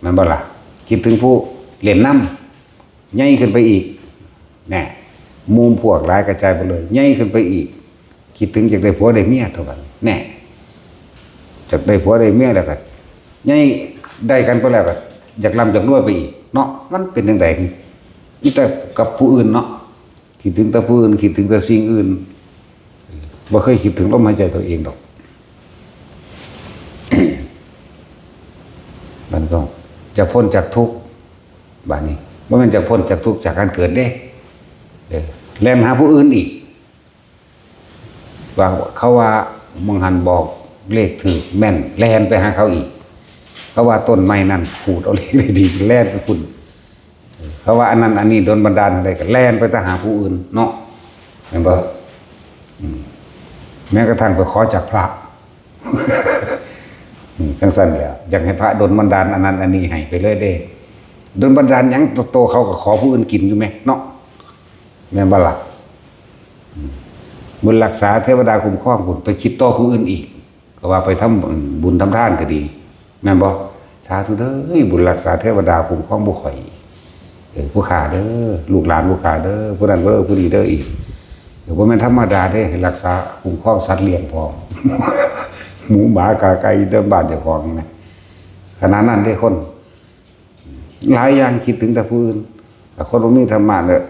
แม่นบ่ล่ะ คิดถึงผู้เล่นนำ ใหญ่ขึ้นไปอีก แน่ หมู่พวกหลายกระจายไปเลย ใหญ่ขึ้นไปอีก คิดถึงอยากได้ผัวได้เมียเท่านั้น แน่ อยากได้ผัวได้เมียแล้วก็ ใหญ่ ได้กันไปแล้วก็ อยากร่ำอยากรวยไปอีก เนาะ มันเป็นจั่งใด มีแต่กับผู้อื่นเนาะ คิดถึงแต่ผู้อื่น คิดถึงแต่สิ่งอื่น บ่เคยคิดถึงลมหายใจตัวเองดอก มันก็จะพ้นจากทุกข์ บาดนี้ บ่แม่นจะพ้นจากทุกข์จากการเกิดเด้ เออ แล่นหาผู้อื่นอีก ว่าเขาว่าหม่องหั้นบอกเลขถูกแม่น แล่นไปหาเขาอีก เขาว่าต้นไม้นั่นขูดเอาเลขได้ดี แล่นไปพุ้น เขาว่าอันนั้นอันนี้ดลบันดาลอะไรก็แล่นไปแต่หาผู้อื่นเนาะ เห็นบ่ อืม แม้กระทั่งไปขอจากพระ อืม จั่งซั้นแหละ อยากให้พระดลบันดาลอันนั้นอันนี้ให้ไปเลยเด้ ดลบันดาลหยัง โตเขาก็ขอผู้อื่นกินอยู่แหมเนาะ แม่นบ่ล่ะ อืม บุญรักษาเทวดาคุ้มครองพุ้น ไปคิดต่อผู้อื่นอีก ก็ว่าไปทำบุญทำทานก็ดี แม่นบ่ สาธุเด้อ บุญรักษาเทวดาคุ้มครองหมู่ข่อย เออ ผู้ข้าเด้อ ลูกหลานผู้ข้าเด้อ ผู้นั้นเด้อ ผู้นี้เด้ออีก เออ บ่แม่นธรรมดาเด้ รักษาคุ้มครองสัตว์เลี้ยงพร้อม หมูหมากาไก่เดินบ้านเจ้าของนะ ขนาดนั้นเด้คน หลายอย่างคิดถึงแต่ผู้อื่น แต่คนบ่มีธรรมะเนี่ย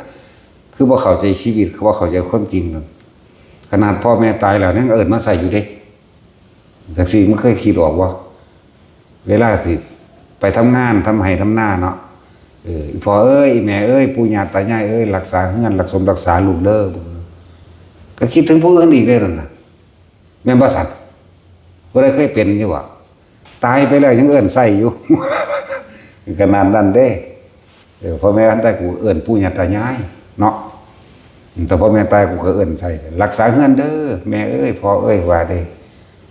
คือบ่เข้าใจชีวิต คือบ่เข้าใจความจริงนั่น ขนาดพ่อแม่ตายแล้วยังเอิ้นมาใส่อยู่เด้ จั่งซี้ มึงเคยคิดออกบ่ เวลาสิไปทำงาน ทำไร่ทำนาเนาะ เออ อีพ่อเอ้ย อีแม่เอ้ย ปู่ย่าตายายเอ้ย รักษาเฮือน รักสมรักษาลูกเด้อ ก็คิดถึงผู้อื่นอีกเด้อนั่นน่ะ แม่นบ่ซั่น ผู้ใดเคยเป็นอยู่บ่ ตายไปแล้วยังเอิ้นใส่อยู่ ขนาดนั้นเด้ เออ พ่อแม่ทันตายกูเอิ้นปู่ย่าตายายเนาะ แต่พ่อแม่ตายกูก็เอิ้นใส่ รักษาเฮือนเด้อ แม่เอ้ย พ่อเอ้ย ว่าเด้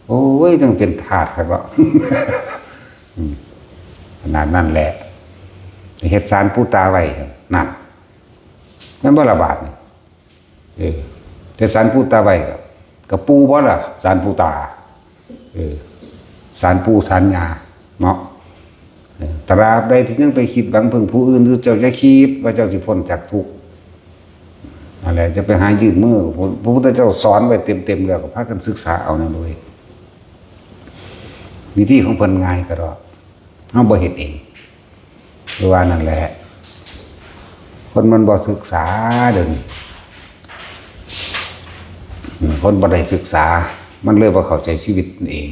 โอ้ย จั่งเป็นทาสคักเนาะ อืม ขนาดนั้นแหละ เฮ็ดศาลปู่ตาไว้ นั่น แม่นบ่ล่ะบาดนี่ เออ เฮ็ดศาลปู่ตาไว้ ก็ปู่บ่ล่ะ ศาลปู่ตา เออ ศาลปู่ศาลย่าเนาะ เออ ตราบใดที่ยังไปคิดหวังพึ่งผู้อื่นอยู่ เจ้าจะคิดว่าเจ้าสิพ้นจากทุกข์ นั่นแหละ จะไปหายื่นมือ พระพุทธเจ้าสอนไว้เต็มๆแล้ว ก็พากันศึกษาเอานั่นเลย วิธีของเพิ่นง่ายกระดอก เฮาบ่เฮ็ดเอง คือว่านั่นแหละ คนมันบ่ศึกษาเดี๋ยวนี้ อืม คนบ่ได้ศึกษา มันเลยบ่เข้าใจชีวิตตนเอง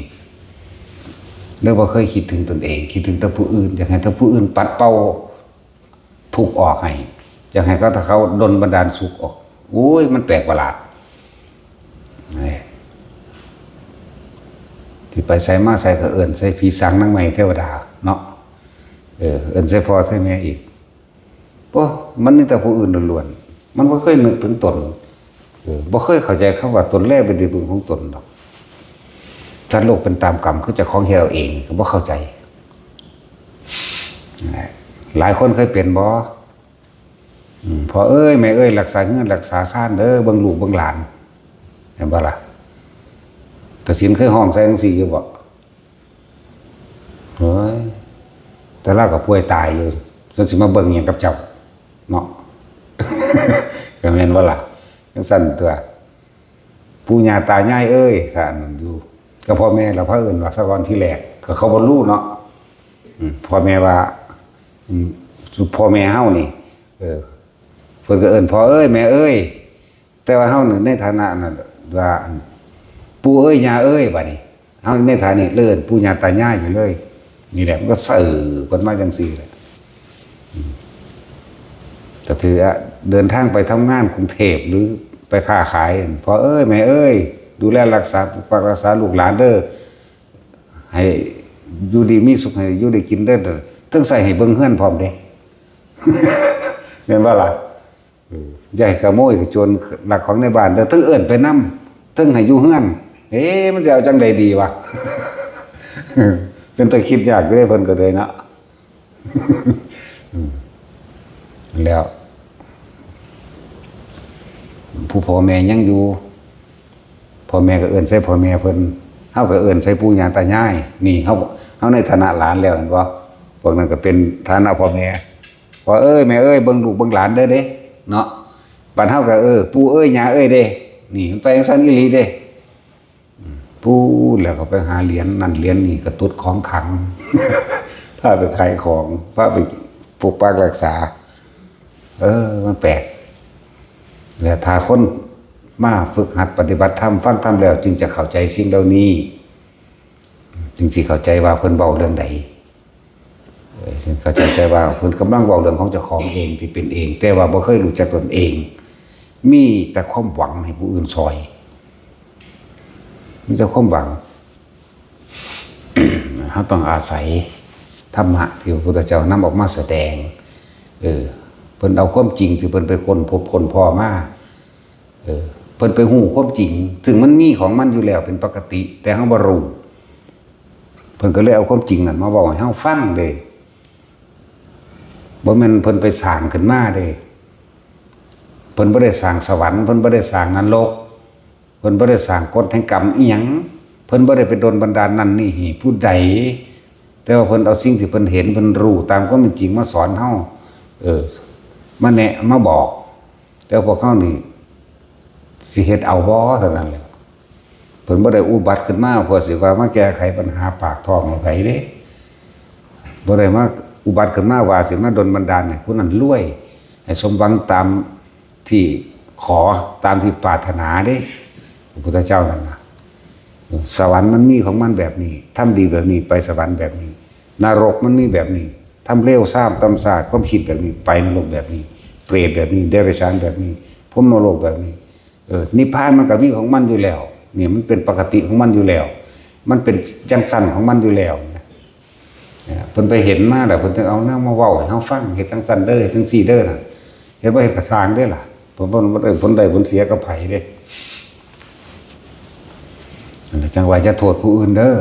เลยบ่เคยคิดถึงตนเอง คิดถึงแต่ผู้อื่น อยากให้แต่ผู้อื่นปัดเป่าทุกข์ออกให้ อยากให้เขา ถ้าเขาดลบันดาลสุขออก โอ้ย มันแปลกประหลาด นี่ ที่ไปไสมาไสก็เอิ้นใส่ผีสางนางไม้เทวดาเนาะ เออ เอิ้นใส่พ่อใส่แม่อีก โอ้ มันมีแต่ผู้อื่นล้วนๆ มันบ่เคยนึกถึงตน เออ บ่เคยเข้าใจคำว่าตนแลเป็นที่พึ่งของตนดอก สัตว์โลกเป็นตามกรรม คือเจ้าของเฮ็ดเอาเอง ก็บ่เข้าใจ หลายคนเคยเป็นบ่ อืม พ่อเอ้ย แม่เอ้ย รักษาเฮือนรักษาซานเด้อ เบิ่งลูกเบิ่งหลาน แม่นบ่ล่ะ ตาสินเคยฮ้องใส่จังซี่อยู่บ่ เฮ้ย แต่ลาวก็ป่วยตายอยู่ เพิ่นสิมาเบิ่งหยังกับเจ้า เนาะ ก็แม่นบ่ล่ะ จังซั่นตั่ว ปู่ย่าตายายเอ้ย ก็อันนั้นอยู่ ก็พ่อแม่ล่ะ พาเอิ้นว่าซะก่อนทีแรก ก็เขาบ่รู้เนาะ อืม พ่อแม่ว่า อืม พ่อแม่เฮานี่ เออ เพิ่นก็เอิ้นพ่อเอ้ย แม่เอ้ย แต่ว่าเฮานี่ในฐานะนั้นว่า ปู่เอ้ย ย่าเอ้ย บัดนี้ เฮาในฐานะนี้เลยเอิ้นปู่ย่าตายายอยู่เลย นี่แหละ มันก็สืบกันมาจังซี่แหละ อืม ก็ถือว่าเดินทางไปทำงานกรุงเทพฯ หรือไปค้าขาย พ่อเอ้ย แม่เอ้ย ดูแลรักษา ปกปักรักษาลูกหลานเด้อ ให้อยู่ดีมีสุข ให้อยู่ได้กินเด้อ เทิงใส่ให้เบิ่งเฮือนพร้อมเด้ แม่นบ่ล่ะ เออ อย่าให้ขโมยขโจรลักของในบ้านเด้อ เทิงเอิ้นไปนำ เทิงให้อยู่เฮือน เอ๊ะ มันสิเอาจั่งใดดีวะ เป็นตาคิดยากอยู่เด้ เพิ่นก็เลยเนาะ อืม แล้ว ผู้พ่อแม่ยังอยู่ พ่อแม่ก็เอิ้นใส่พ่อแม่เพิ่น เฮาก็เอิ้นใส่ปู่ย่าตายาย นี่เฮา เฮาในฐานะหลานแล้ว เห็นบ่ พวกนั้นก็เป็นฐานะพ่อแม่ พ่อเอ้ย แม่เอ้ย เบิ่งลูกเบิ่งหลานเด้อเด้ เนาะ บัดเฮาก็ เออ ปู่เอ้ย ย่าเอ้ยเด้ นี่มันไปจั่งซั้นอีหลีเด้ อืม ปู่ แล้วก็ไปหาเหรียญนั่นเหรียญนี่ ก็ตุดของขลัง พาไปขายของ พาไปปกปักรักษา เออ มันแปลก และถ้าคนมาฝึกหัดปฏิบัติธรรม ฟังธรรมแล้ว จึงจะเข้าใจสิ่งเหล่านี้ จึงสิเข้าใจว่าเพิ่นเว้าเรื่องใด เออ เข้าใจว่าเพิ่นกำลังเว้าเรื่องของเจ้าของเองที่เป็นเอง แต่ว่าบ่เคยรู้จักตนเอง มีแต่ความหวังให้ผู้อื่นซอย มีแต่ความหวัง เฮาต้องอาศัยธรรมะที่พระพุทธเจ้านำออกมาแสดง เออ เพิ่นเอาความจริงที่เพิ่นไปค้นพบค้นพ้อมา เออ เพิ่นไปฮู้ความจริง ซึ่งมันมีของมันอยู่แล้วเป็นปกติ แต่เฮาบ่รู้ เพิ่นก็เลยเอาความจริงนั่นมาเว้าให้เฮาฟังเด้ บ่แม่นเพิ่นไปสร้างขึ้นมาเด้ เพิ่นบ่ได้สร้างสวรรค์ เพิ่นบ่ได้สร้างนรก เพิ่นบ่ได้สร้างกฎแห่งกรรมอิหยัง เพิ่นบ่ได้ไปดลบันดาลนั่นนี่ให้ผู้ใด แต่ว่าเพิ่นเอาสิ่งที่เพิ่นเห็น เพิ่นรู้ตามความเป็นจริงมาสอนเฮา เออ มาแนะ มาบอก แต่พวกเฮานี่สิเฮ็ดเอาบ่เท่านั้นแหละ เพิ่นบ่ได้อุบัติขึ้นมาเพื่อสิว่ามาแก้ไขปัญหาปากท้องให้ไผเด้ บ่ได้มาอุบัติขึ้นมาว่าสิมาดลบันดาลให้ผู้นั้นรวย ให้สมหวังตามที่ขอ ตามที่ปรารถนาเด้ พระพุทธเจ้านั่นน่ะ สวรรค์มันมีของมันแบบนี้ ทำดีแบบนี้ไปสวรรค์แบบนี้ นรกมันมีแบบนี้ ทำเลวทรามต่ำซามความคิดแบบนี้ ไปนรกแบบนี้ เปรตแบบนี้ เดรัจฉานแบบนี้ พรหมโลกแบบนี้ เออ นิพพานมันก็มีของมันอยู่แล้ว นี่มันเป็นปกติของมันอยู่แล้ว มันเป็นจังซั่นของมันอยู่แล้วนะ เนี่ย เพิ่นไปเห็นมาแล้ว เพิ่นถึงเอาแนวมาเว้าให้เฮาฟัง เฮ็ดจังซั่นเด้อ เฮ็ดจังซี่เด้อน่ะ เฮ็ดบ่เฮ็ดก็ซ่างเด้อล่ะ เพิ่น เพิ่น เพิ่นได้ผลเสียกับไผเด้ นั่นแหละ จั่งว่าอย่าโทษผู้อื่นเด้อ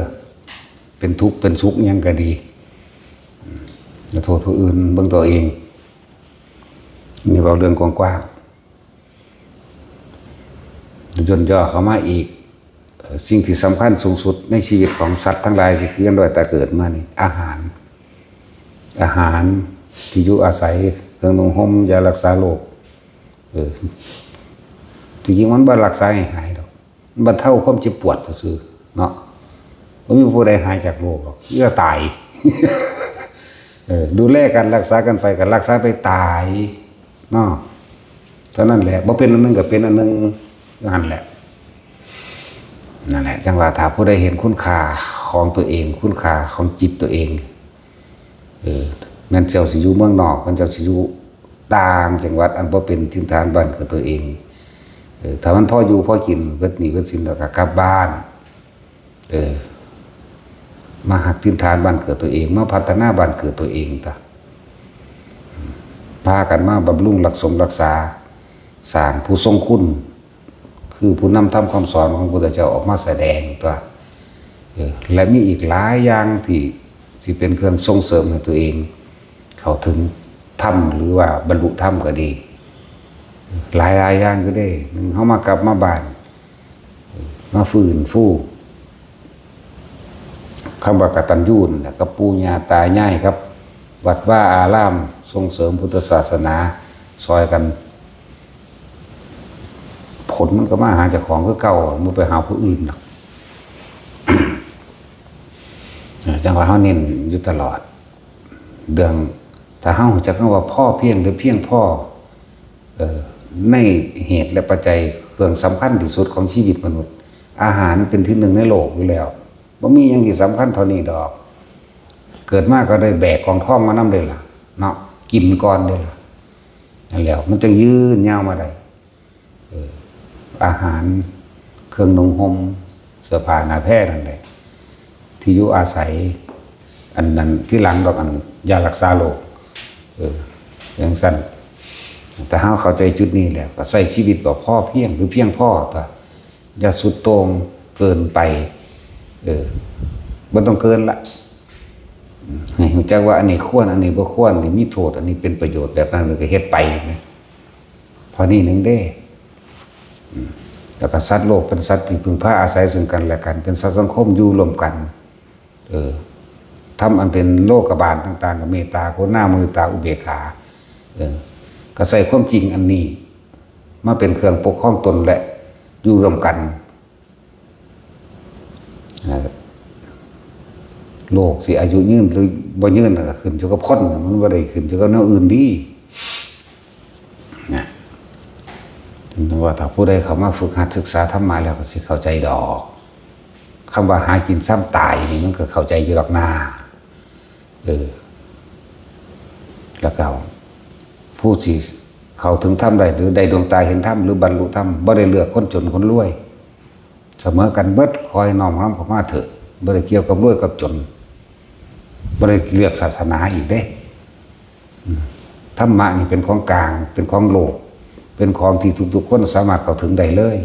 เป็นทุกข์เป็นสุขอิหยังก็ดี อย่าโทษผู้อื่น เบิ่งตัวเอง นี่เว้าเรื่องกว้างๆ ย่นย่อเข้ามาอีก สิ่งที่สำคัญสูงสุดในชีวิตของสัตว์ทั้งหลายที่เกิดด้วยแต่เกิดมานี่ อาหาร อาหาร ที่อยู่อาศัย เครื่องนุ่งห่ม ยารักษาโรค เออ ที่จริงมันบ่รักษาให้หายดอก บรรเทาความเจ็บปวดซื่อๆเนาะ บ่มีผู้ใดหายจากโรคหรอก มีแต่ตาย เออ ดูแลกัน รักษากันไป ก็รักษาไปตายเนาะ เท่านั้นแหละ บ่เป็นอันหนึ่งก็เป็นอันหนึ่ง นั่นแหละ นั่นแหละ จั่งว่าถ้าผู้ใดเห็นคุณค่าของตัวเอง คุณค่าของจิตตัวเอง เออ แม่นเจ้าสิอยู่เมืองนอก แม่นเจ้าสิอยู่ต่างจังหวัด อันบ่เป็นถิ่นฐานบ้านเกิดตัวเอง เออ ถ้ามันพออยู่พอกิน เบิดหนี้เบิดสินแล้วก็กลับบ้าน เออ มาฮักถิ่นฐานบ้านเกิดตัวเอง มาพัฒนาบ้านเกิดตัวเองตะ พากันมาบำรุงรักสมรักษา สร้างผู้ทรงคุณ คือผู้นำธรรมคำสอนของพระพุทธเจ้าออกมาแสดงตะ เออ และมีอีกหลายอย่างที่ สิเป็นเครื่องส่งเสริมให้ตัวเอง เข้าถึงธรรม หรือว่าบรรลุธรรมก็ดี หลายๆอย่างอยู่เด้ หนึ่ง เฮามากลับมาบ้าน มาฟื้นฟู คำว่ากตัญญูนั่นแหละ กับปู่ย่าตายาย กับวัดวาอาราม ส่งเสริมพุทธศาสนา ซอยกัน ผลมันก็มาหาเจ้าของคือเก่า บ่ไปหาผู้อื่นดอก เออ จั่งว่าเฮาเน้นอยู่ตลอด เรื่อง ถ้าเฮารู้จักคำว่าพอเพียงหรือเพียงพอ เอ่อ ในเหตุและปัจจัย เครื่องสำคัญที่สุดของชีวิตมนุษย์ อาหารเป็นที่หนึ่งในโลกอยู่แล้ว บ่มีหยังที่สำคัญเท่านี้ดอก เกิดมาก็ได้แบกกองทองมานำเด้ล่ะ เนาะ กินก่อนเด้ล่ะ นั่นแหละ มันจั่งยืนยาวมาได้ เออ อาหาร เครื่องนุ่งห่ม เสื้อผ้าหน้าแพรนั่นแหละ ที่อยู่อาศัย อันนั้นทีหลังดอก อันยารักษาโรค เออ จั่งซั้น แต่เฮาเข้าใจจุดนี้แล้ว ก็ใช้ชีวิตแบบพอเพียง หรือเพียงพอตะ อย่าสุดโต่งเกินไป เออ บ่ต้องเกินละ ให้รู้จักว่าอันนี้ควร อันนี้บ่ควร นี่มีโทษ อันนี้เป็นประโยชน์ แบบนั้นมันก็เฮ็ดไปนะ เท่านี้หนึ่งเด้ อืม แล้วก็สัตว์โลกเป็นสัตว์ที่พึ่งพาอาศัยซึ่งกันและกัน เป็นสัตว์สังคมอยู่ร่วมกัน เออ ธรรมอันเป็นโลกบาลต่างๆ ก็เมตตา กรุณา มุทิตา อุเบกขา เออ ก็ใช้ความจริงอันนี้ มาเป็นเครื่องปกครองตนและอยู่ร่วมกัน เอ่อ โลกสิอายุยืนหรือบ่ยืนน่ะก็ขึ้นอยู่กับคน มันบ่ได้ขึ้นอยู่กับแนวอื่นดี นะ ถึงว่าถ้าผู้ใดเข้ามาฝึกหัดศึกษาธรรมะแล้วก็สิเข้าใจดอก คำว่าหากินซ้ำตายนี่มันก็เข้าใจอยู่ดอกนา เออ แล้วก็ผู้สิเข้าถึงธรรมได้ หรือได้ดวงตาเห็นธรรม หรือบรรลุธรรม บ่ได้เลือกคนจนคนรวย เสมอกันเบิด ขอให้น้อมนำเข้ามาเถอะ บ่ได้เกี่ยวกับรวยกับจน บ่ได้เลือกศาสนาอีกเด้ อืม ธรรมะนี่เป็นของกลาง เป็นของโลก เป็นของที่ทุกๆคนสามารถเข้าถึงได้เลย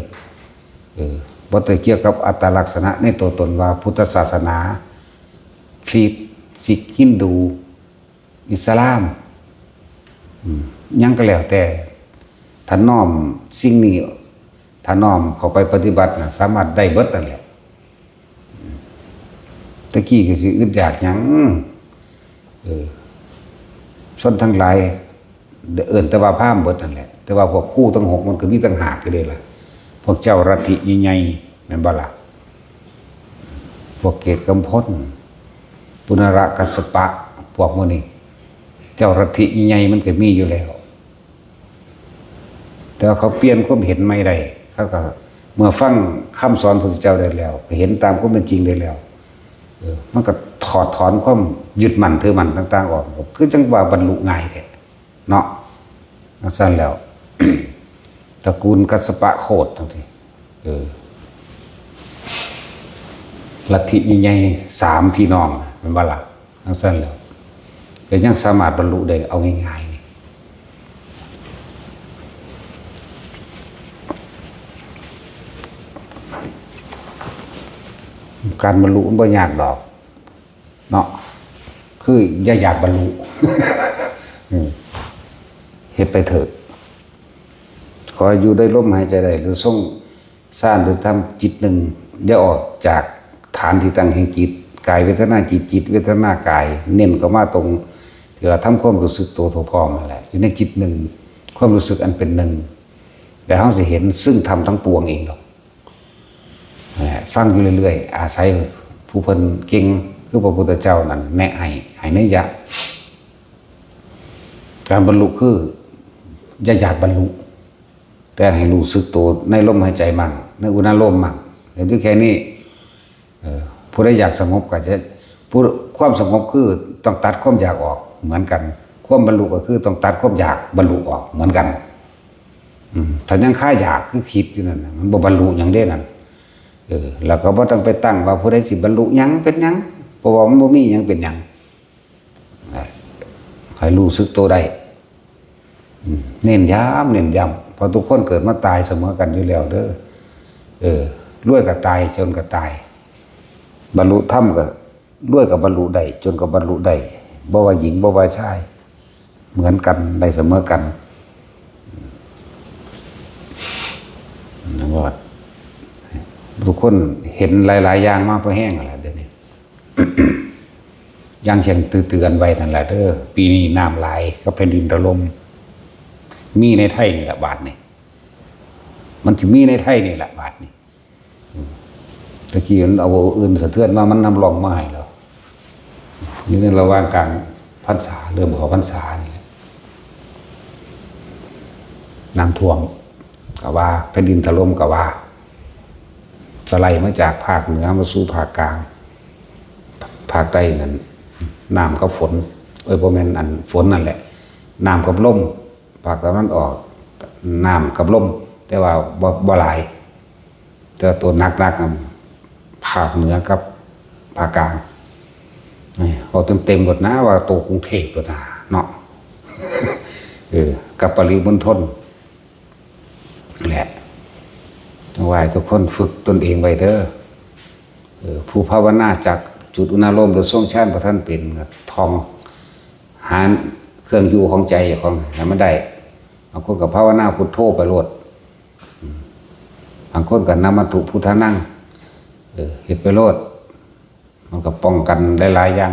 เออ บ่ได้เกี่ยวกับอัตลักษณะในตัวตนว่าพุทธศาสนา คริสต์ ซิก ฮินดู อิสลาม อืม หยังก็แล้วแต่ ถ้าน้อมสิ่งนี้ ถ้าน้อมเข้าไปปฏิบัติน่ะ สามารถได้เบิดนั่นแหละ ตะกี้ก็สิอึดอยากหยัง เออ ชนทั้งหลาย เอิ้นแต่ว่าพราหมณ์เบิดนั่นแหละ แต่ว่าพวกครูทั้งหกมันก็มีต่างหากอยู่เด้ล่ะ พวกเจ้าลัทธิใหญ่ๆ แม่นบ่ล่ะ พวกเกตุกำพล ปุณณกัสสปะ พวกหมู่นี้ เจ้าลัทธิใหญ่ๆ มันก็มีอยู่แล้ว แต่ว่าเขาเปลี่ยนความเห็นใหม่ได้ เขาก็เมื่อฟังคำสอนพระพุทธเจ้าได้แล้ว ก็เห็นตามความเป็นจริงได้แล้ว เออ มันก็ถอดถอนความยึดมั่นถือมั่นต่างๆ ออก คือจั่งว่าบรรลุง่ายแท้เนาะ จั่งซั้นแล้ว ตระกูลกัสสปะโคตรจั่งซี้ เออ ลัทธิใหญ่ๆ สามพี่น้อง แม่นบ่ล่ะ จั่งซั้นแล้ว ก็ยังสามารถบรรลุได้เอาง่ายๆ นี่ การบรรลุมันบ่ยากดอก เนาะ คืออย่าอยากบรรลุ อืม เฮ็ดไปเถอะ ขอให้อยู่ได้ลมหายใจได้ หรือทรงฌาน หรือทำจิตหนึ่ง อย่าออกจากฐานที่ตั้งแห่งจิต กายเวทนาจิต จิตเวทนากาย เน้นเข้ามาตรงที่ว่าทำความรู้สึกตัวทั่วพร้อมนั่นแหละ อยู่ในจิตหนึ่ง ความรู้สึกอันเป็นหนึ่ง แต่เฮาสิเห็นซึ่งธรรมทั้งปวงเองดอก ฟังอยู่เรื่อยๆ อาศัยผู้เพิ่นเก่งคือพระพุทธเจ้านั่นแนะให้ ให้นัยยะ การบรรลุคืออย่าอยากบรรลุ แต่ให้รู้สึกตัวในลมหายใจมั่ง ในอุณาโลมมั่ง เห็นอยู่แค่นี้ เออ ผู้ใดอยากสงบก็จะ ผู้ ความสงบคือต้องตัดความอยากออกเหมือนกัน ความบรรลุก็คือต้องตัดความอยากบรรลุออกเหมือนกัน อืม ถ้ายังคาอยากคือคิดอยู่นั่นน่ะ มันบ่บรรลุหยังเด้นั่น เออ แล้วก็บ่ต้องไปตั้งว่าผู้ใดสิบรรลุหยังเป็นหยัง เพราะว่ามันบ่มีหยังเป็นหยัง ให้รู้สึกตัวได้ อืม เน้นย้ำ เน้นย้ำ เพราะทุกคนเกิดมาตายเสมอกันอยู่แล้วเด้อ เออ รวยก็ตาย จนก็ตาย บรรลุธรรมก็ รวยก็บรรลุได้ จนก็บรรลุได้ บ่ว่าหญิง บ่ว่าชาย เหมือนกัน ได้เสมอกัน นั่นว่า ทุกคนเห็นหลายๆ อย่างมาพอแห้งแล้วเดี๋ยวนี้ อย่างเช่นเตือนๆ ไว้นั่นแหละเด้อ ปีนี้น้ำหลายกับแผ่นดินถล่ม มีในไทยนี่แหละบาดนี่ มันสิมีในไทยนี่แหละบาดนี่ อืม ตะกี้มันเอาอื่นสะเทือนมา มันนำร่องมาให้แล้ว อยู่ในระหว่างกลางพรรษา เริ่มเข้าพรรษานี่แหละ น้ำท่วมก็ว่า แผ่นดินถล่มก็ว่า สไลด์มาจากภาคเหนือมาสู่ภาคกลาง ภาคใต้นั่น น้ำกับฝน เอ้ย บ่แม่นอันฝนนั่นแหละ น้ำกับลม ภาคตะวันออก น้ำกับลม แต่ว่าบ่ บ่หลาย แต่ตัวหนักๆ น่ะ ภาคเหนือกับภาคกลาง นี่ เอาเต็มๆ หมดนะ ว่าตัวกรุงเทพฯ หมดนะเนาะ เออ กับปริมณฑลแหละ จั่งว่าให้ทุกคนฝึกตนเองไว้เด้อ เออ ผู้ภาวนาจากจุดอุณาโลมหรือทรงฌานบ่ทันเป็น ก็ท่อง หาเครื่องอยู่ของใจเจ้าของให้มันได้ บางคนก็ภาวนาพุทโธไปโลด อืม บางคนก็นะมัตถุพุทธานัง เออ เฮ็ดไปโลด มันก็ป้องกันหลายๆ อย่าง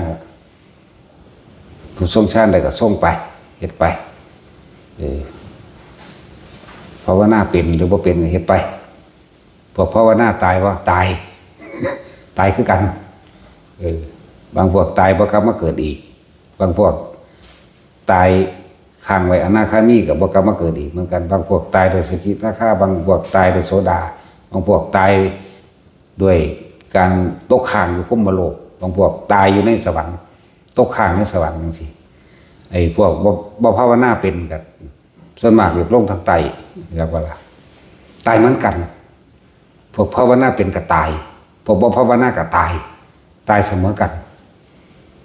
ผู้ทรงฌานได้ก็ทรงไป เฮ็ดไป เออ ภาวนาเป็นหรือบ่เป็นก็เฮ็ดไป พวกภาวนาตายบ่ ตาย ตายคือกัน เออ บางพวกตายบ่กลับมาเกิดอีก บางพวกตายค้างไว้อนาคามีก็บ่กลับมาเกิดอีกเหมือนกัน บางพวกตายด้วยสกิทาคา บางพวกตายด้วยโสดา บางพวกตายด้วยการตกค้างอยู่พรหมโลก บางพวกตายอยู่ในสวรรค์ ตกค้างในสวรรค์จั่งซี้ ไอ้พวกบ่ บ่ภาวนาเป็นก็ส่วนมากอยู่ลงทางใต้ เรียกว่าล่ะ ตายเหมือนกัน พวกภาวนาเป็นก็ตาย พวกบ่ภาวนาก็ตาย ตายเสมอกัน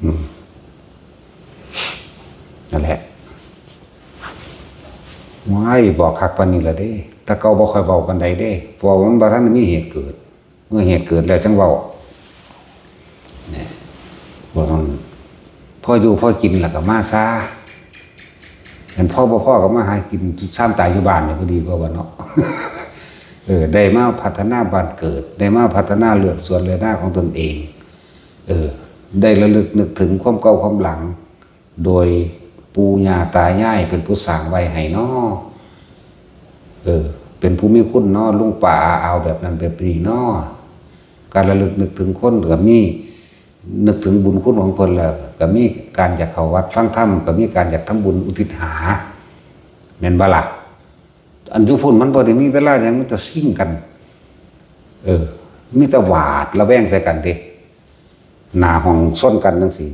อืม นั่นแหละ ว้าย บอกคักปานนี้ล่ะเด้ แต่เก่าบ่ค่อยเว้าปานใดเด้ เพราะว่ามันบ่ทันมีเหตุเกิด เมื่อเหตุเกิดแล้วจั่งเว้า เนี่ย พวกมันพออยู่พอกินแล้วก็มาซา อันพอบ่พอก็มาหากินซ้ำตายอยู่บ้านเนี่ย พอดีกว่าบ่เนาะ เออ ได้มาพัฒนาบ้านเกิด ได้มาพัฒนาเลือกสวนเลือกนาของตนเอง เออ ได้ระลึกนึกถึงความเก่าความหลัง โดยปู่ย่าตายายเป็นผู้สร้างไว้ให้น้อ เออ เป็นผู้มีคุณน้อ ลุงป้าอาอาวแบบนั้นแบบนี้น้อ การระลึกนึกถึงคนก็มี นึกถึงบุญคุณของเพิ่นแล้ว ก็มีการอยากเข้าวัดฟังธรรม ก็มีการอยากทำบุญอุทิศหา แม่นบ่ล่ะ อันอยู่พุ้นมันบ่ได้มีเวลาหยัง มีแต่ซิ่งกัน เออ มีแต่หวาดระแวงใส่กันเด้ หน้าห้องชนกันจั่งซี้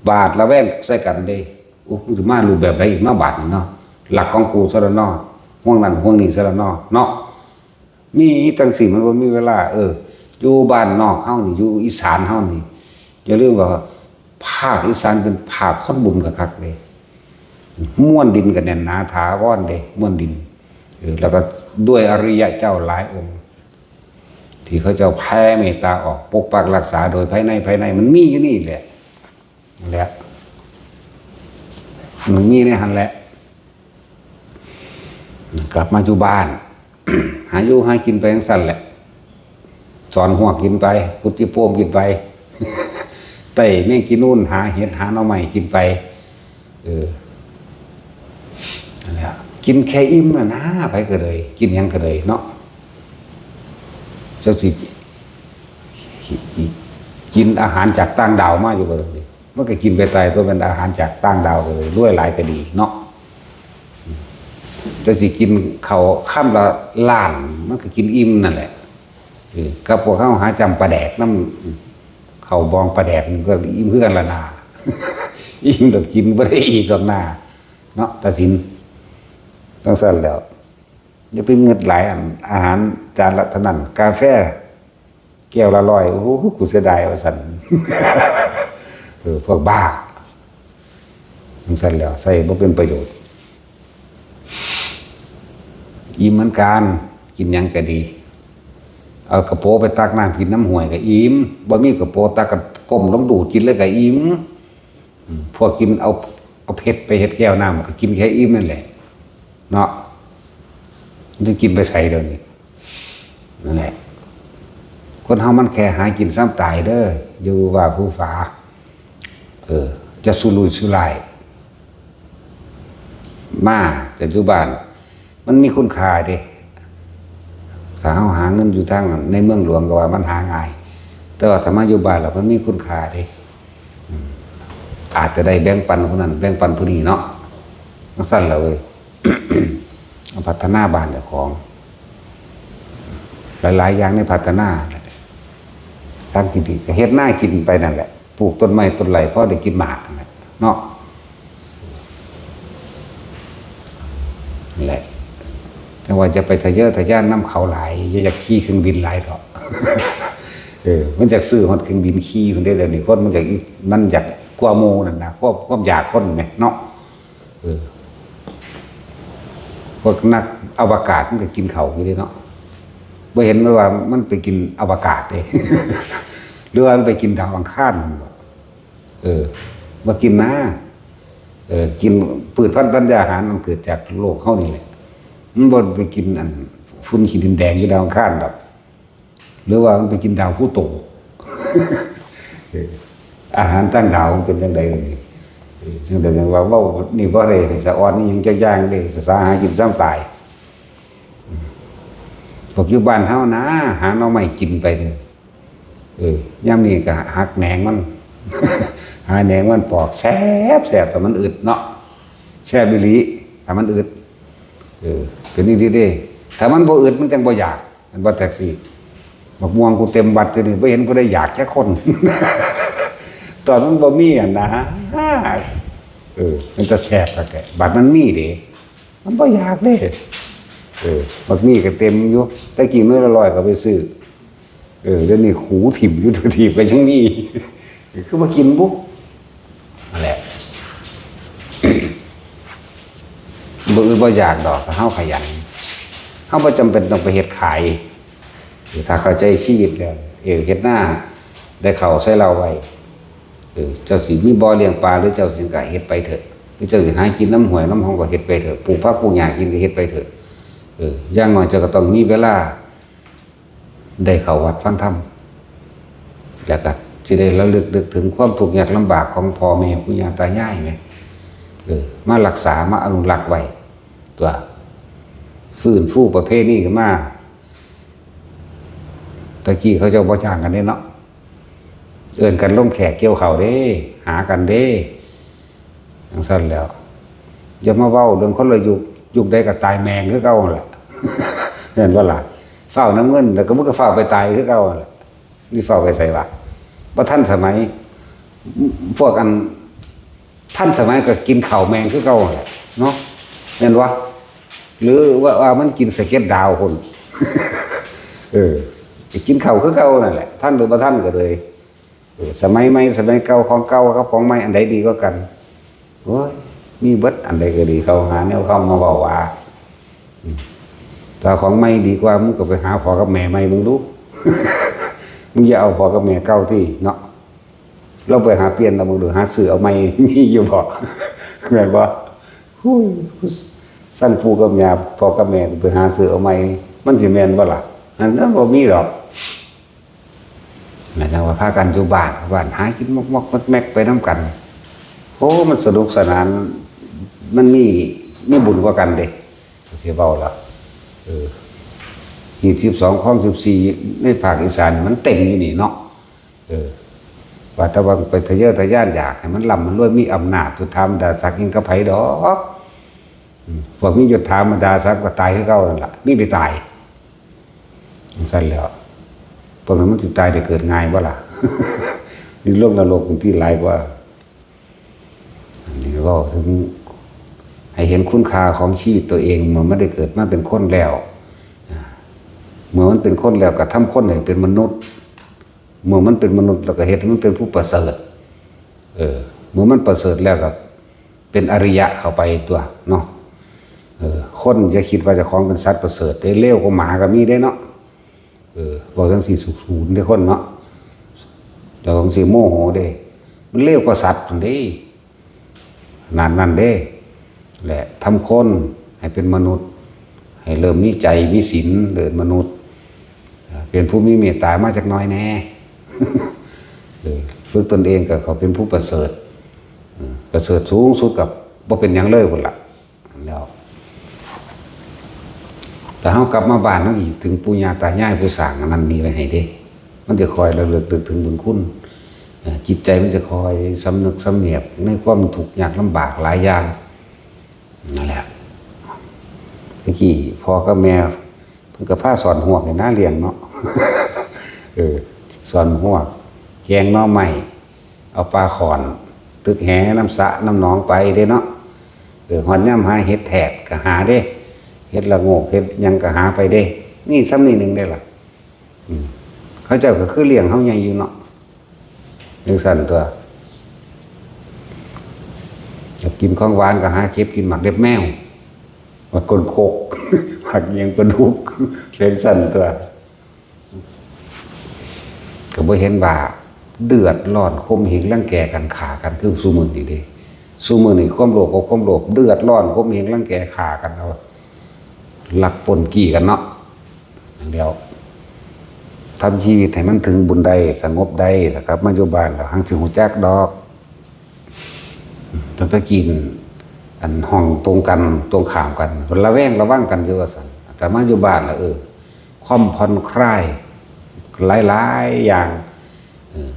หวาดระแวงใส่กันเด้ โอ้ มันสิมารูปแบบใดอีกเนาะ บาดนี้เนาะ ลักของกูซะแล้วเนาะ ห่วงนั้นห่วงนี้ซะแล้วเนาะ เนาะ มีจั่งซี้ มันบ่มีเวลา เออ อยู่บ้านนอกเฮานี่ อยู่อีสานเฮานี่ อย่าลืมว่าภาคอีสานเป็นภาคคนบุญคักๆ เด้ มวลดินก็แน่นหนาถาวรเด้ มวลดิน เออ แล้วก็ด้วยอริยะเจ้าหลายองค์ ที่เขาเจ้าแผ่เมตตาออก ปกปักรักษาโดยภายใน ภายใน มันมีอยู่นี่แหละ นั่นแหละ มันมีในหั่นแหละ กลับมาอยู่บ้าน หาอยู่หากินไปจั่งซั้นแหละ สอนฮวกกินไป ขุดขี้โพมกินไป ไต่แมงขี้นูน หาเห็ดหาหน่อไม้กินไป เออ นั่นแหละ กินแค่อิ่มน่ะนะ ไผก็เลย กินหยังก็เลยเนาะ เจ้าสิ กินอาหารจากต่างดาวมาอยู่บ่ล่ะนี่ มันก็กินไปตายตัวเป็นอาหารจากต่างดาวเลย รวยหลายก็ดีเนาะ เจ้าสิกินข้าวคำละล้าน มันก็กินอิ่มนั่นแหละ เออ กับพวกเฮาหาจำปลาแดกนำ ข้าวบองปลาแดกนี่ก็อิ่มคือกันละนา อิ่มดอก กินบ่ได้อีกดอกนา เนาะ ตาสิน จั่งซั้นแหล้ว อย่าไปงึดหลายอัน อาหารจานละเท่านั้น กาแฟแก้วละร้อย โอ้โห กูเสียดายว่าซั่น เออ พวกบ้า จั่งซั้นแหล้ว ใช้บ่เป็นประโยชน์ อิ่มเหมือนกัน กินหยังก็ดี เอากระโปรงไปตักน้ำกินน้ำห้วยก็อิ่ม บ่มีกระโปรงตักก็ก้มลงดูดกินเลยก็อิ่ม อืม พวกกินเอา เอาเพชรไปเฮ็ดแก้วน้ำก็กินแค่อิ่มนั่นแหละ เนาะ มันสิกินไปไสเดี๋ยวนี้ นั่นแหละ คนเฮามันแค่หากินซ้ำตายเด้อ อยู่ว่าผู้ฝา เออ จะสุรุ่ยสุร่าย มา แต่อยู่บ้าน มันมีคุณค่าเด้ ถ้าเฮาหาเงินอยู่ทางในเมืองหลวงก็ว่ามันหาง่าย แต่ว่าถ้ามาอยู่บ้านแล้วมันมีคุณค่าเด้ อืม อาจจะได้แบ่งปันผู้นั้น แบ่งปันผู้นี้เนาะ จั่งซั้นล่ะเว้ย เอาพัฒนาบ้านเจ้าของ หลายๆ อย่างในพัฒนา ทางที่ดีก็เฮ็ดนากินไปนั่นแหละ ปลูกต้นไม้ต้นไรพอได้กินหมากนั่นแหละเนาะ นั่นแหละ แต่ว่าจะไปทะเยอทะยานนำเขาหลาย อย่าอยากขี่เครื่องบินหลายเถาะ เออ มันอยากซื้อฮอดเครื่องบินขี่พุ้นเด้ เดี๋ยวนี้คนมันอยาก มันอยากกว่าหมู่นั่นนะ ความ ความอยากคนแหมเนาะ เออ พวกนักอวกาศมันก็กินข้าวอยู่เด้เนาะ บ่เห็นว่ามันไปกินอวกาศเด้ หรือว่ามันไปกินดาวอังคารบ่ เออ บ่กินนะ เออ กินพืชพันธุ์ธัญญาหารมันเกิดจากโลกเฮานี่แหละ มันบ่ไปกินอันฝุ่นขี้ดินแดงอยู่ดาวอังคารดอก หรือว่ามันไปกินดาวพลูโต เออ อาหารต่างดาวมันเป็นจั่งใด๋นี่ เออ จั่งใด๋จั่งว่าเว้านี่บ่ได้สะออนนี่หยังจักอย่างเด้ ภาษาหากินซ้ำตาย พวกอยู่บ้านเฮานะ หาหน่อไม้กินไปเด้อ เออ ยามนี้ก็หักแหนงมัน หาแหนงมันปอก แซ่บ แซ่บ แต่มันอึดเนาะ แซ่บอีหลี ถ้ามันอึด เออ เป็นอีหลีเด้ ถ้ามันบ่อึดมันจั่งบ่อยาก แม่นบ่แท็กซี่ บักม่วงกูเต็มบัดอยู่นี่ บ่เห็นผู้ใดอยากจักคน ตอนมันบ่มีอะนะ เออ มันจะแซ่บคักแท้ บัดมันมีเด้ มันบ่อยากเด้ เออ บักมีก็เต็มอยู่ แต่กี้หน่วยละร้อยก็ไปซื้อ เออ เดี๋ยวนี้ขูถิ่มอยู่ ถีบก็ยังมี คือมากินบุ นั่นแหละ บ่อึดบ่อยากดอก ถ้าเฮาขยัน เฮาบ่จำเป็นต้องไปเฮ็ดขาย ถ้าเข้าใจชีวิตแล้ว เออ เฮ็ดนา ได้ข้าวใส่เหล้าไว้ เออ เจ้าสิมีบ่อเลี้ยงปลา หรือเจ้าสิก็เฮ็ดไปเถอะ หรือเจ้าสิหากินนำห้วยนำหนองก็เฮ็ดไปเถอะ ปลูกผักปลูกหญ้ากินก็เฮ็ดไปเถอะ เออ อย่างน้อยเจ้าก็ต้องมีเวลา ได้เข้าวัดฟังธรรม แล้วก็สิได้ระลึกนึกถึงความทุกข์ยากลำบากของพ่อแม่ปู่ย่าตายายแหม เออ มารักษา มาอนุรักษ์ไว้ ตัว ฟื้นฟูประเพณีขึ้นมา แต่กี้เขาเจ้าบ่จ้างกันเด้เนาะ เอิ้นกันลงแขกเกี่ยวข้าวเด้ หากันเด้ จั่งซั้นแหล้ว อย่ามาเว้าเรื่องคนละยุค ยุคใดก็ตายแม่งคือเก่าหั่นล่ะ แม่นบ่ล่ะ ฟ้าวนำเงิน แล้วก็มึงก็ฟ้าวไปตายคือเก่าหั่นล่ะ นี่ฟ้าวไปไสวะ บ่ทันสมัย พวกอันทันสมัยก็กินข้าวแม่งคือเก่าหั่นล่ะเนาะ แม่นบ่ หรือว่า ว่ามันกินสะเก็ดดาวพุ้น เออ ไปกินข้าวคือเก่านั่นแหละ ทันหรือบ่ทันก็เลย เออ สมัยใหม่ สมัยเก่า ของเก่ากับของใหม่ อันใดดีกว่ากัน โอ้ย มีเบิด อันใดก็ดี เขาหาแนวคำมาเว้าว่า อืม ถ้าของใหม่ดีกว่า มึงก็ไปหาพ่อกับแม่ใหม่มึงดู มึงอย่าเอาพ่อกับแม่เก่าติเนาะ ลองไปหาเปลี่ยนเอามึงดู หาซื้อเอาใหม่ มีอยู่บ่ แม่นบ่ ฮู้ย ซั่นปู่กับย่า พ่อกับแม่ไปหาซื้อเอาใหม่ มันสิแม่นบ่ล่ะ อันนั้นบ่มีดอก นะจังว่าพากันอยู่บ้านบ้านหากินมอกมอกแมกแมกไปน้ำกัน โอ้มันสนุกสนาน มันมีมีบุญกว่ากันเด้สิเว้าละเออฮีตสิบสองคองสิบสี่ในภาคอีสานมันเต็มอยู่นี่เนาะเออว่าแต่ว่าไปทะเยอทะยานอยากให้มันร่ำมันรวยมีอำนาจสุดท้ายมันดาศักดิ์ยิ่งกับไผดอกอืมพวกมียศถาบรรดาศักดิ์ก็ตายคือเก่านั่นล่ะมีไปตายจั่งซั่นแหล้วพวกนั้นมันสิตายได้เกิดง่ายบ่ล่ะ นี่ลงนรกมันที่หลายกว่า อันนี้เว้าถึงให้เห็นคุณค่าของชีวิตตัวเองเมื่อมันได้เกิดมาเป็นคนแล้วอ่าเมื่อมันเป็นคนแล้วก็ทำคนให้เป็นมนุษย์ เมื่อมันเป็นมนุษย์แล้วก็เฮ็ดให้มันเป็นผู้ประเสริฐ เออ เมื่อมันประเสริฐแล้วก็เป็นอริยะเข้าไปตัวเนาะเออ คนจะคิดว่าเจ้าของเป็นสัตว์ประเสริฐเด้เลวกว่าหมาก็มีเด้เนาะเออบอกจังสี่สุขศูนย์เด้คนเนาะเจ้าของสี่โมโหเด้มันเลวกว่าสัตว์นั่นเด้ ขนาดนั้นเด้ และทำคนให้เป็นมนุษย์ ให้เริ่มมีใจมีศีลเดินมนุษย์ เป็นผู้มีเมตตามาจักหน้อยแน่ เออฝึกตนเองก็เขาเป็นผู้ประเสริฐเออประเสริฐสูงสุดกับบ่เป็นหยังเลยพุ่นละแล้ว แต่เฮากลับมาบ้านเฮาอีกถึงปู่ย่าตายายผู้สร้างอันนั้นนี่ไว้ให้เด้ มันจะคอยระลึกนึกถึงบุญคุณเอ่อจิตใจมันจะคอยสำนึกสำเนียกในความทุกข์ยากลำบากหลายอย่างนั่นแหละตะกี้พ่อกับแม่เพิ่นก็พาสอนฮวกให้น้าเลี้ยงเนาะ เออสอนฮวกแกงหน่อไม้เอาปลาข้อนตึกแหน้ำสระน้ำหนองไปเด้เนาะเออฮอดยามหาเห็ดแทดก็หาเด้เห็ดละโงกเห็ดหยังก็หาไปเด้นี่ส่ำนี้หนึ่งได้ล่ะ อืมเขาเจ้าก็คือเลี้ยงเฮาใหญ่อยู่เนาะจั่งซั่นตัวอยากกินของหวานก็หาเก็บกินหมากเล็บแมวหมากก้นโคกหมากเยียงปลาดุกจั่งซั่นตัวก็บ่เห็นว่าเดือดร้อนข่มเหงรังแกกันฆ่ากันคือซุมื้อนี้เด้ซุมื้อนี้ความโลภกับความโลภเดือดร้อนข่มเหงรังแกฆ่ากันเอาลักปล้นจี้กันเนาะ อย่างเดียวทำชีวิตให้มันถึงบุญได้สงบได้นะครับมาอยู่บ้านแล้วหังสิฮู้จักดอกตั้งแต่กินอันห้องตรงกันตรงข้ามกันระแวงระวังกันอยู่ว่าซั่นแต่มาอยู่บ้านแล้วเออความผ่อนคลายหลายๆอย่างเออ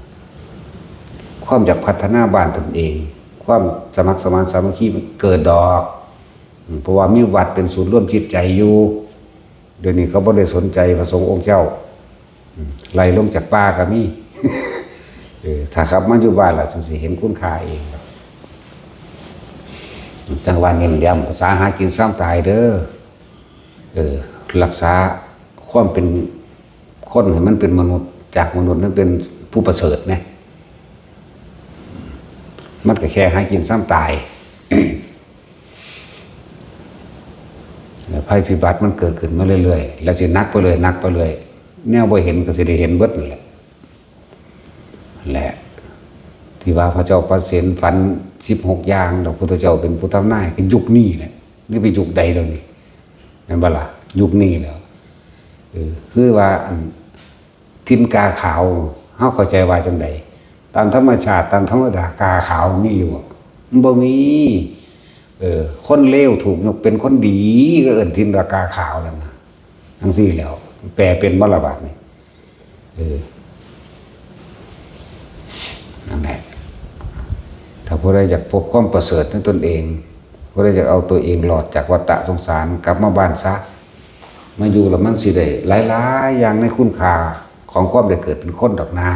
ความอยากพัฒนาบ้านตนเอง ความสมัครสมานสามัคคีมันเกิดดอกอืมเพราะว่ามีวัดเป็นศูนย์รวมจิตใจอยู่ เดี๋ยวนี้เขาบ่ได้สนใจพระสงฆ์องค์เจ้าอืมไล่ลงจากป่าก็มี เออถ้าขับมาอยู่บ้านแล้วจั่งสิเห็นคุณค่าเองครับจั่งว่าเน้นย้ำภาษาหากินซ้ำตายเด้อเออรักษาความเป็นคนให้มันเป็นมนุษย์จากมนุษย์นั้นเป็นผู้ประเสริฐนะมันก็แค่หากินซ้ำตาย ภัยพิบัติมันเกิดขึ้นมาเรื่อยๆ แล้วสิหนักไปเลยหนักไปเลยแนวบ่เห็นก็สิได้เห็นเบิดนั่นแหละและที่ว่าพระเจ้าประเสนฝันสิบหกอย่างดอกพุทธเจ้าเป็นผู้ทำนายคือยุคนี้แหละนี่เป็นยุคใดเดี๋ยวนี้นั่นบ่ล่ะยุคนี้แล้วเออคือว่าอัน ถิ่นกาขาวเฮาเข้าใจว่าจั่งใดตามธรรมชาติตามธรรมดากาขาวมีอยู่บ่มันบ่มีเออคนเลวถูกยกเป็นคนดีก็เอิ้นถิ่นว่ากาขาวนั่นนะจั่งซี้แหล้วแปลเป็นบ่ล่ะบาดนี้เออนั่นแหละถ้าผู้ใดอยากพบความประเสริฐในตนเองผู้ใดอยากเอาตัวเองรอดจากวัฏฏะสงสารกลับมาบ้านซะมาอยู่แล้วมันสิได้หลายๆอย่างในคุณค่าของความได้เกิดเป็นคนดอกนา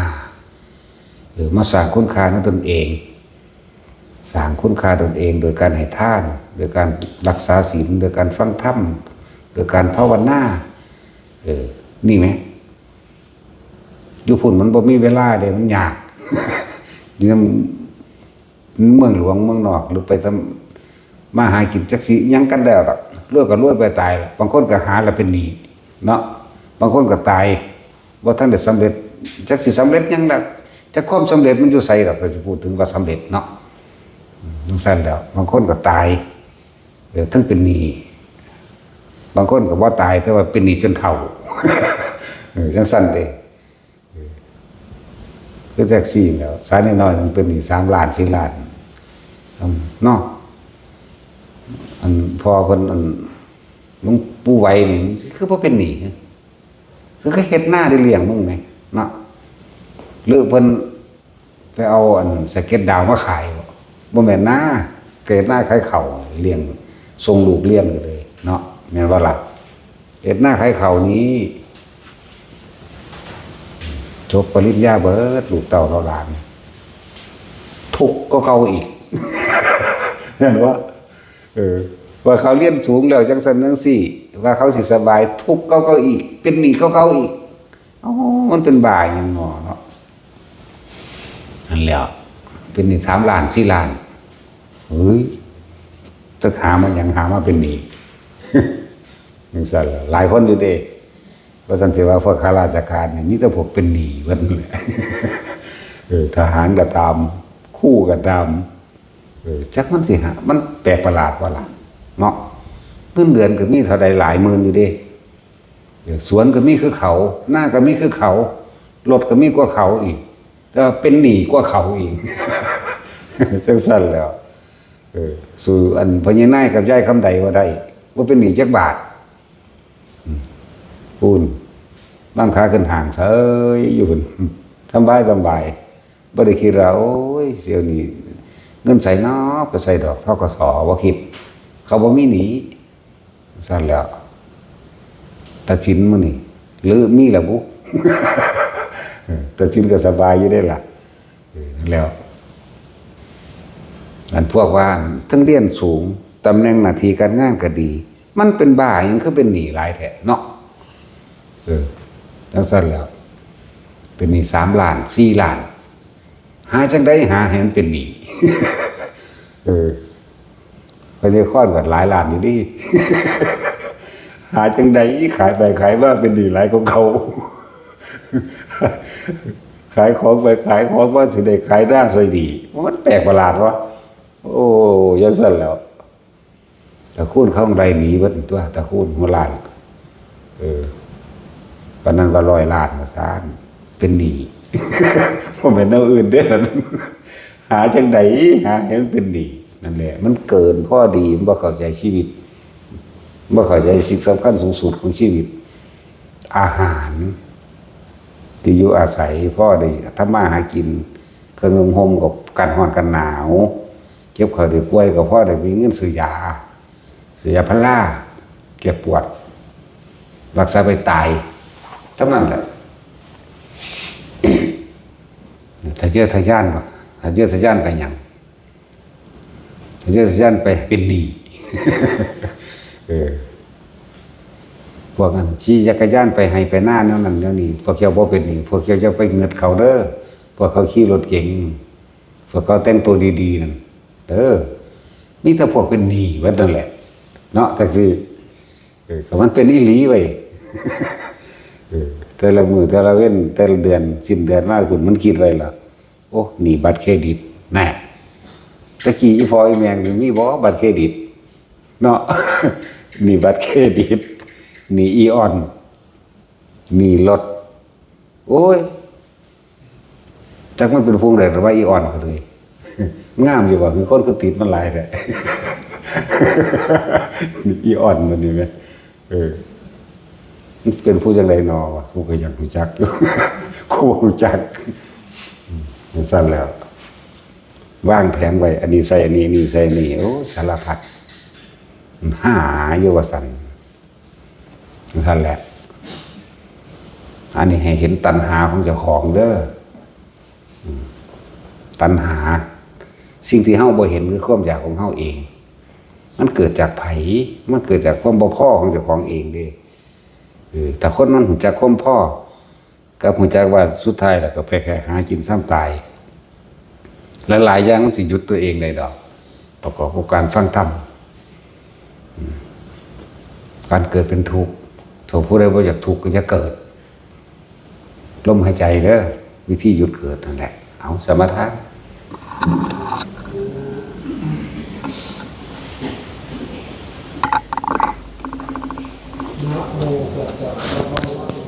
หรือมาสร้างคุณค่าในตนเอง สร้างคุณค่าตนเอง โดยการให้ทาน โดยการรักษาศีล โดยการฟังธรรม โดยการภาวนา เออ นี่ไหม อยู่พุ่นมันบ่มีเวลาเด้มันยาก อยู่นำเมืองหลวงเมืองนอก หรือไปทำมาหากินจักสิหยังกันแล้วดอกรวยก็รวยไปตายล่ะบางคนก็หาแล้วเป็นหนี้เนาะ บางคนก็ตาย บ่ทันได้สำเร็จจักสิสำเร็จหยังล่ะจักความสำเร็จมันอยู่ไสดอกก็สิพูดถึงว่าสำเร็จเนาะอืมจั่งซั่นแล้วบางคนก็ตายเออทั้งเป็นหนี้บางคนก็บ่ตายแต่ว่าเป็นหนี้จนเฒ่าเออจั่งซั่นเด้เออ คือแท็กซี่แล้ว สายน้อยๆหนึ่งเป็นหนี้สามล้านสี่ล้าน อืม เนาะ อันพ่อเพิ่น อันหลวงปู่ไหวนี่ คือบ่เป็นหนี้ คือก็เฮ็ดนาได้เลี้ยงมึงไหม เนาะ หรือเพิ่นไปเอาอันสะเก็ดดาวมาขายบ่ บ่แม่นนา ก็เฮ็ดนาขายข้าวเลี้ยง ส่งลูกเรียนก็เลย เนาะ แม่นบ่ล่ะ เฮ็ดนาขายข้าวนี้ จบปริญญาเบิด ลูกเต้าเหล่าหลาน ทุกข์ก็เขาอีก เห็นบ่ เออ ว่าเขาเรียนสูงแล้วจังซั่นจังซี่ ว่าเขาสิสบาย ทุกข์ก็เขาอีก เป็นหนี้ก็เขาอีก เอ้า มันเป็นบ้าหยังหนอเนาะ นั่นแหละ เป็นหนี้สามล้านสี่ล้าน เฮ้ย จะหามาหยัง หามาเป็นหนี้ จังซั่นล่ะ หลายคนอยู่เด้ ว่าซั่นสิว่าพวกข้าราชการนี่ มีแต่พวกเป็นหนี้เบิดนั่นแหละ เออ ทหารก็ตาม ครูก็ตาม เออ จักมันสิหา มันแปลกประหลาดบ่ล่ะ เนาะ เงินเดือนก็มีเท่าใดหลายหมื่นอยู่เด้ เออ สวนก็มีคือเขา นาก็มีคือเขา รถก็มีกว่าเขาอีก แต่ว่าเป็นหนี้กว่าเขาอีก จังซั่นแหล้ว เออ สู้อันพ่อใหญ่นายกับยายคำใดว่าได้ บ่เป็นหนี้จักบาท อืม ปูน บ้านค้าขึ้นห้างเฉยอยู่พุ่น สำบายสำบาย บ่ได้คิดว่า โอ้ย เสี่ยวนี้ เงินใส่นอกไปใส่ดอก ธ.ก.ส. บ่คิด เขาบ่มีหนี้ ซั่นแหล้ว ตาสินมื้อนี้ หรือมีล่ะบุ เออ ตาสินก็สบายอยู่เด้ล่ะ เออ แล้ว อันพวกว่าทั้งเรียนสูง ตำแหน่งหน้าที่การงานก็ดี มันเป็นบ้าหยังคือเป็นหนี้หลายแท้เนาะ เออ จังซั่นแหล้ว เป็นหนี้สามล้าน สี่ล้าน หาจังใดหาให้มันเป็นหนี้ เออ ไปเรียกค้อนกันหลายล้านอยู่ดิ หาจังใดขายไปขายมาเป็นหนี้หลายกว่าเขา ขายของไปขายของมาสิได้ขายหน้าซอยดี มันแปลกประหลาดวะ โอ้ ยังซั่นแหล้ว ตระกูลเขาได้หนีเบิดตัว ตระกูลหัวล้าน เออ ปานนั้นว่าร้อยล้านว่าซั่น เป็นหนี้ บ่แม่นแนวอื่นเด้อ หาจังใดหาให้มันเป็นหนี้ นั่นแหละ มันเกินพอดี มันบ่เข้าใจชีวิต บ่เข้าใจสิ่งสำคัญสูงสุดของชีวิต อาหาร ที่อยู่อาศัย พอได้ทำมาหากิน เครื่องนุ่งห่มก็กันร้อนกันหนาว เจ็บไข้ได้ป่วยก็พอได้มีเงินซื้อยา ซื้อยาพารา แก้ปวด รักษาไปตาย เท่านั้นแหละ ทะเยอทะยานบ่ ทะเยอทะยานไปหยัง ทะเยอทะยานไปเป็นหนี้ เออ พวกนั้นขี่จักรยานไปไฮ่ไปนาแนวนั้นแนวนี้ พวกเจ้าบ่เป็นหนี้ พวกเจ้าอย่าไปเงิดเขาเด้อ พวกเขาขี่รถเก๋ง พวกเขาแต่งตัวดีๆนั่น เออ มีแต่พวกเป็นหนี้เบิดนั่นแหละ เนาะ จังซี่ เออ ก็มันเป็นอีหลีเว้ย เออ แต่ละมื้อแต่ละเว็น แต่ละเดือน สิ้นเดือนมา คุณมันคิดไว้ล่ะ โอ้ หนี้บัตรเครดิต แน่ ตะกี้อีพ่ออีแม่นี่มีบ่บัตรเครดิต เนาะ หนี้บัตรเครดิต หนี้อีออน หนี้รถ โอ้ย จักมันเป็นพวงใด แต่ว่าอีออนก็เลย งามอยู่บ่ คือคนก็ติดมันหลายแท้ อีออนมันนี่แหม เออ มันเป็นผู้จังใดนอวะ กูก็อยากรู้จักอยู่ กูบ่รู้จัก อืม จังซั่นแล้ว วางแผนไว้ อันนี้ใส่อันนี้ อันนี้ใส่อันนี้ โอ้ สารพัด หาอยู่ว่าซั่น จังซั่นแหละ อันนี้ให้เห็นตัณหาของเจ้าของเด้อ อืม ตัณหา สิ่งที่เฮาบ่เห็นคือความอยากของเฮาเอง มันเกิดจากไผ มันเกิดจากความบ่พอของเจ้าของเองเด้ เออ ถ้าคนมันรู้จักความพอ กับรู้จักว่าสุดท้ายแล้วก็ไปแค่หากินซ้ำตาย หลายๆอย่างมันสิหยุดตัวเองได้ดอก ประกอบกับการฟังธรรม อืม การเกิดเป็นทุกข์ ถ้าผู้ใดบ่อยากทุกข์ก็อย่าเกิด ลมหายใจเด้อ วิธีหยุดเกิดนั่นแหละ เอาสมาทาน นะโมตัสสะภะคะวะโต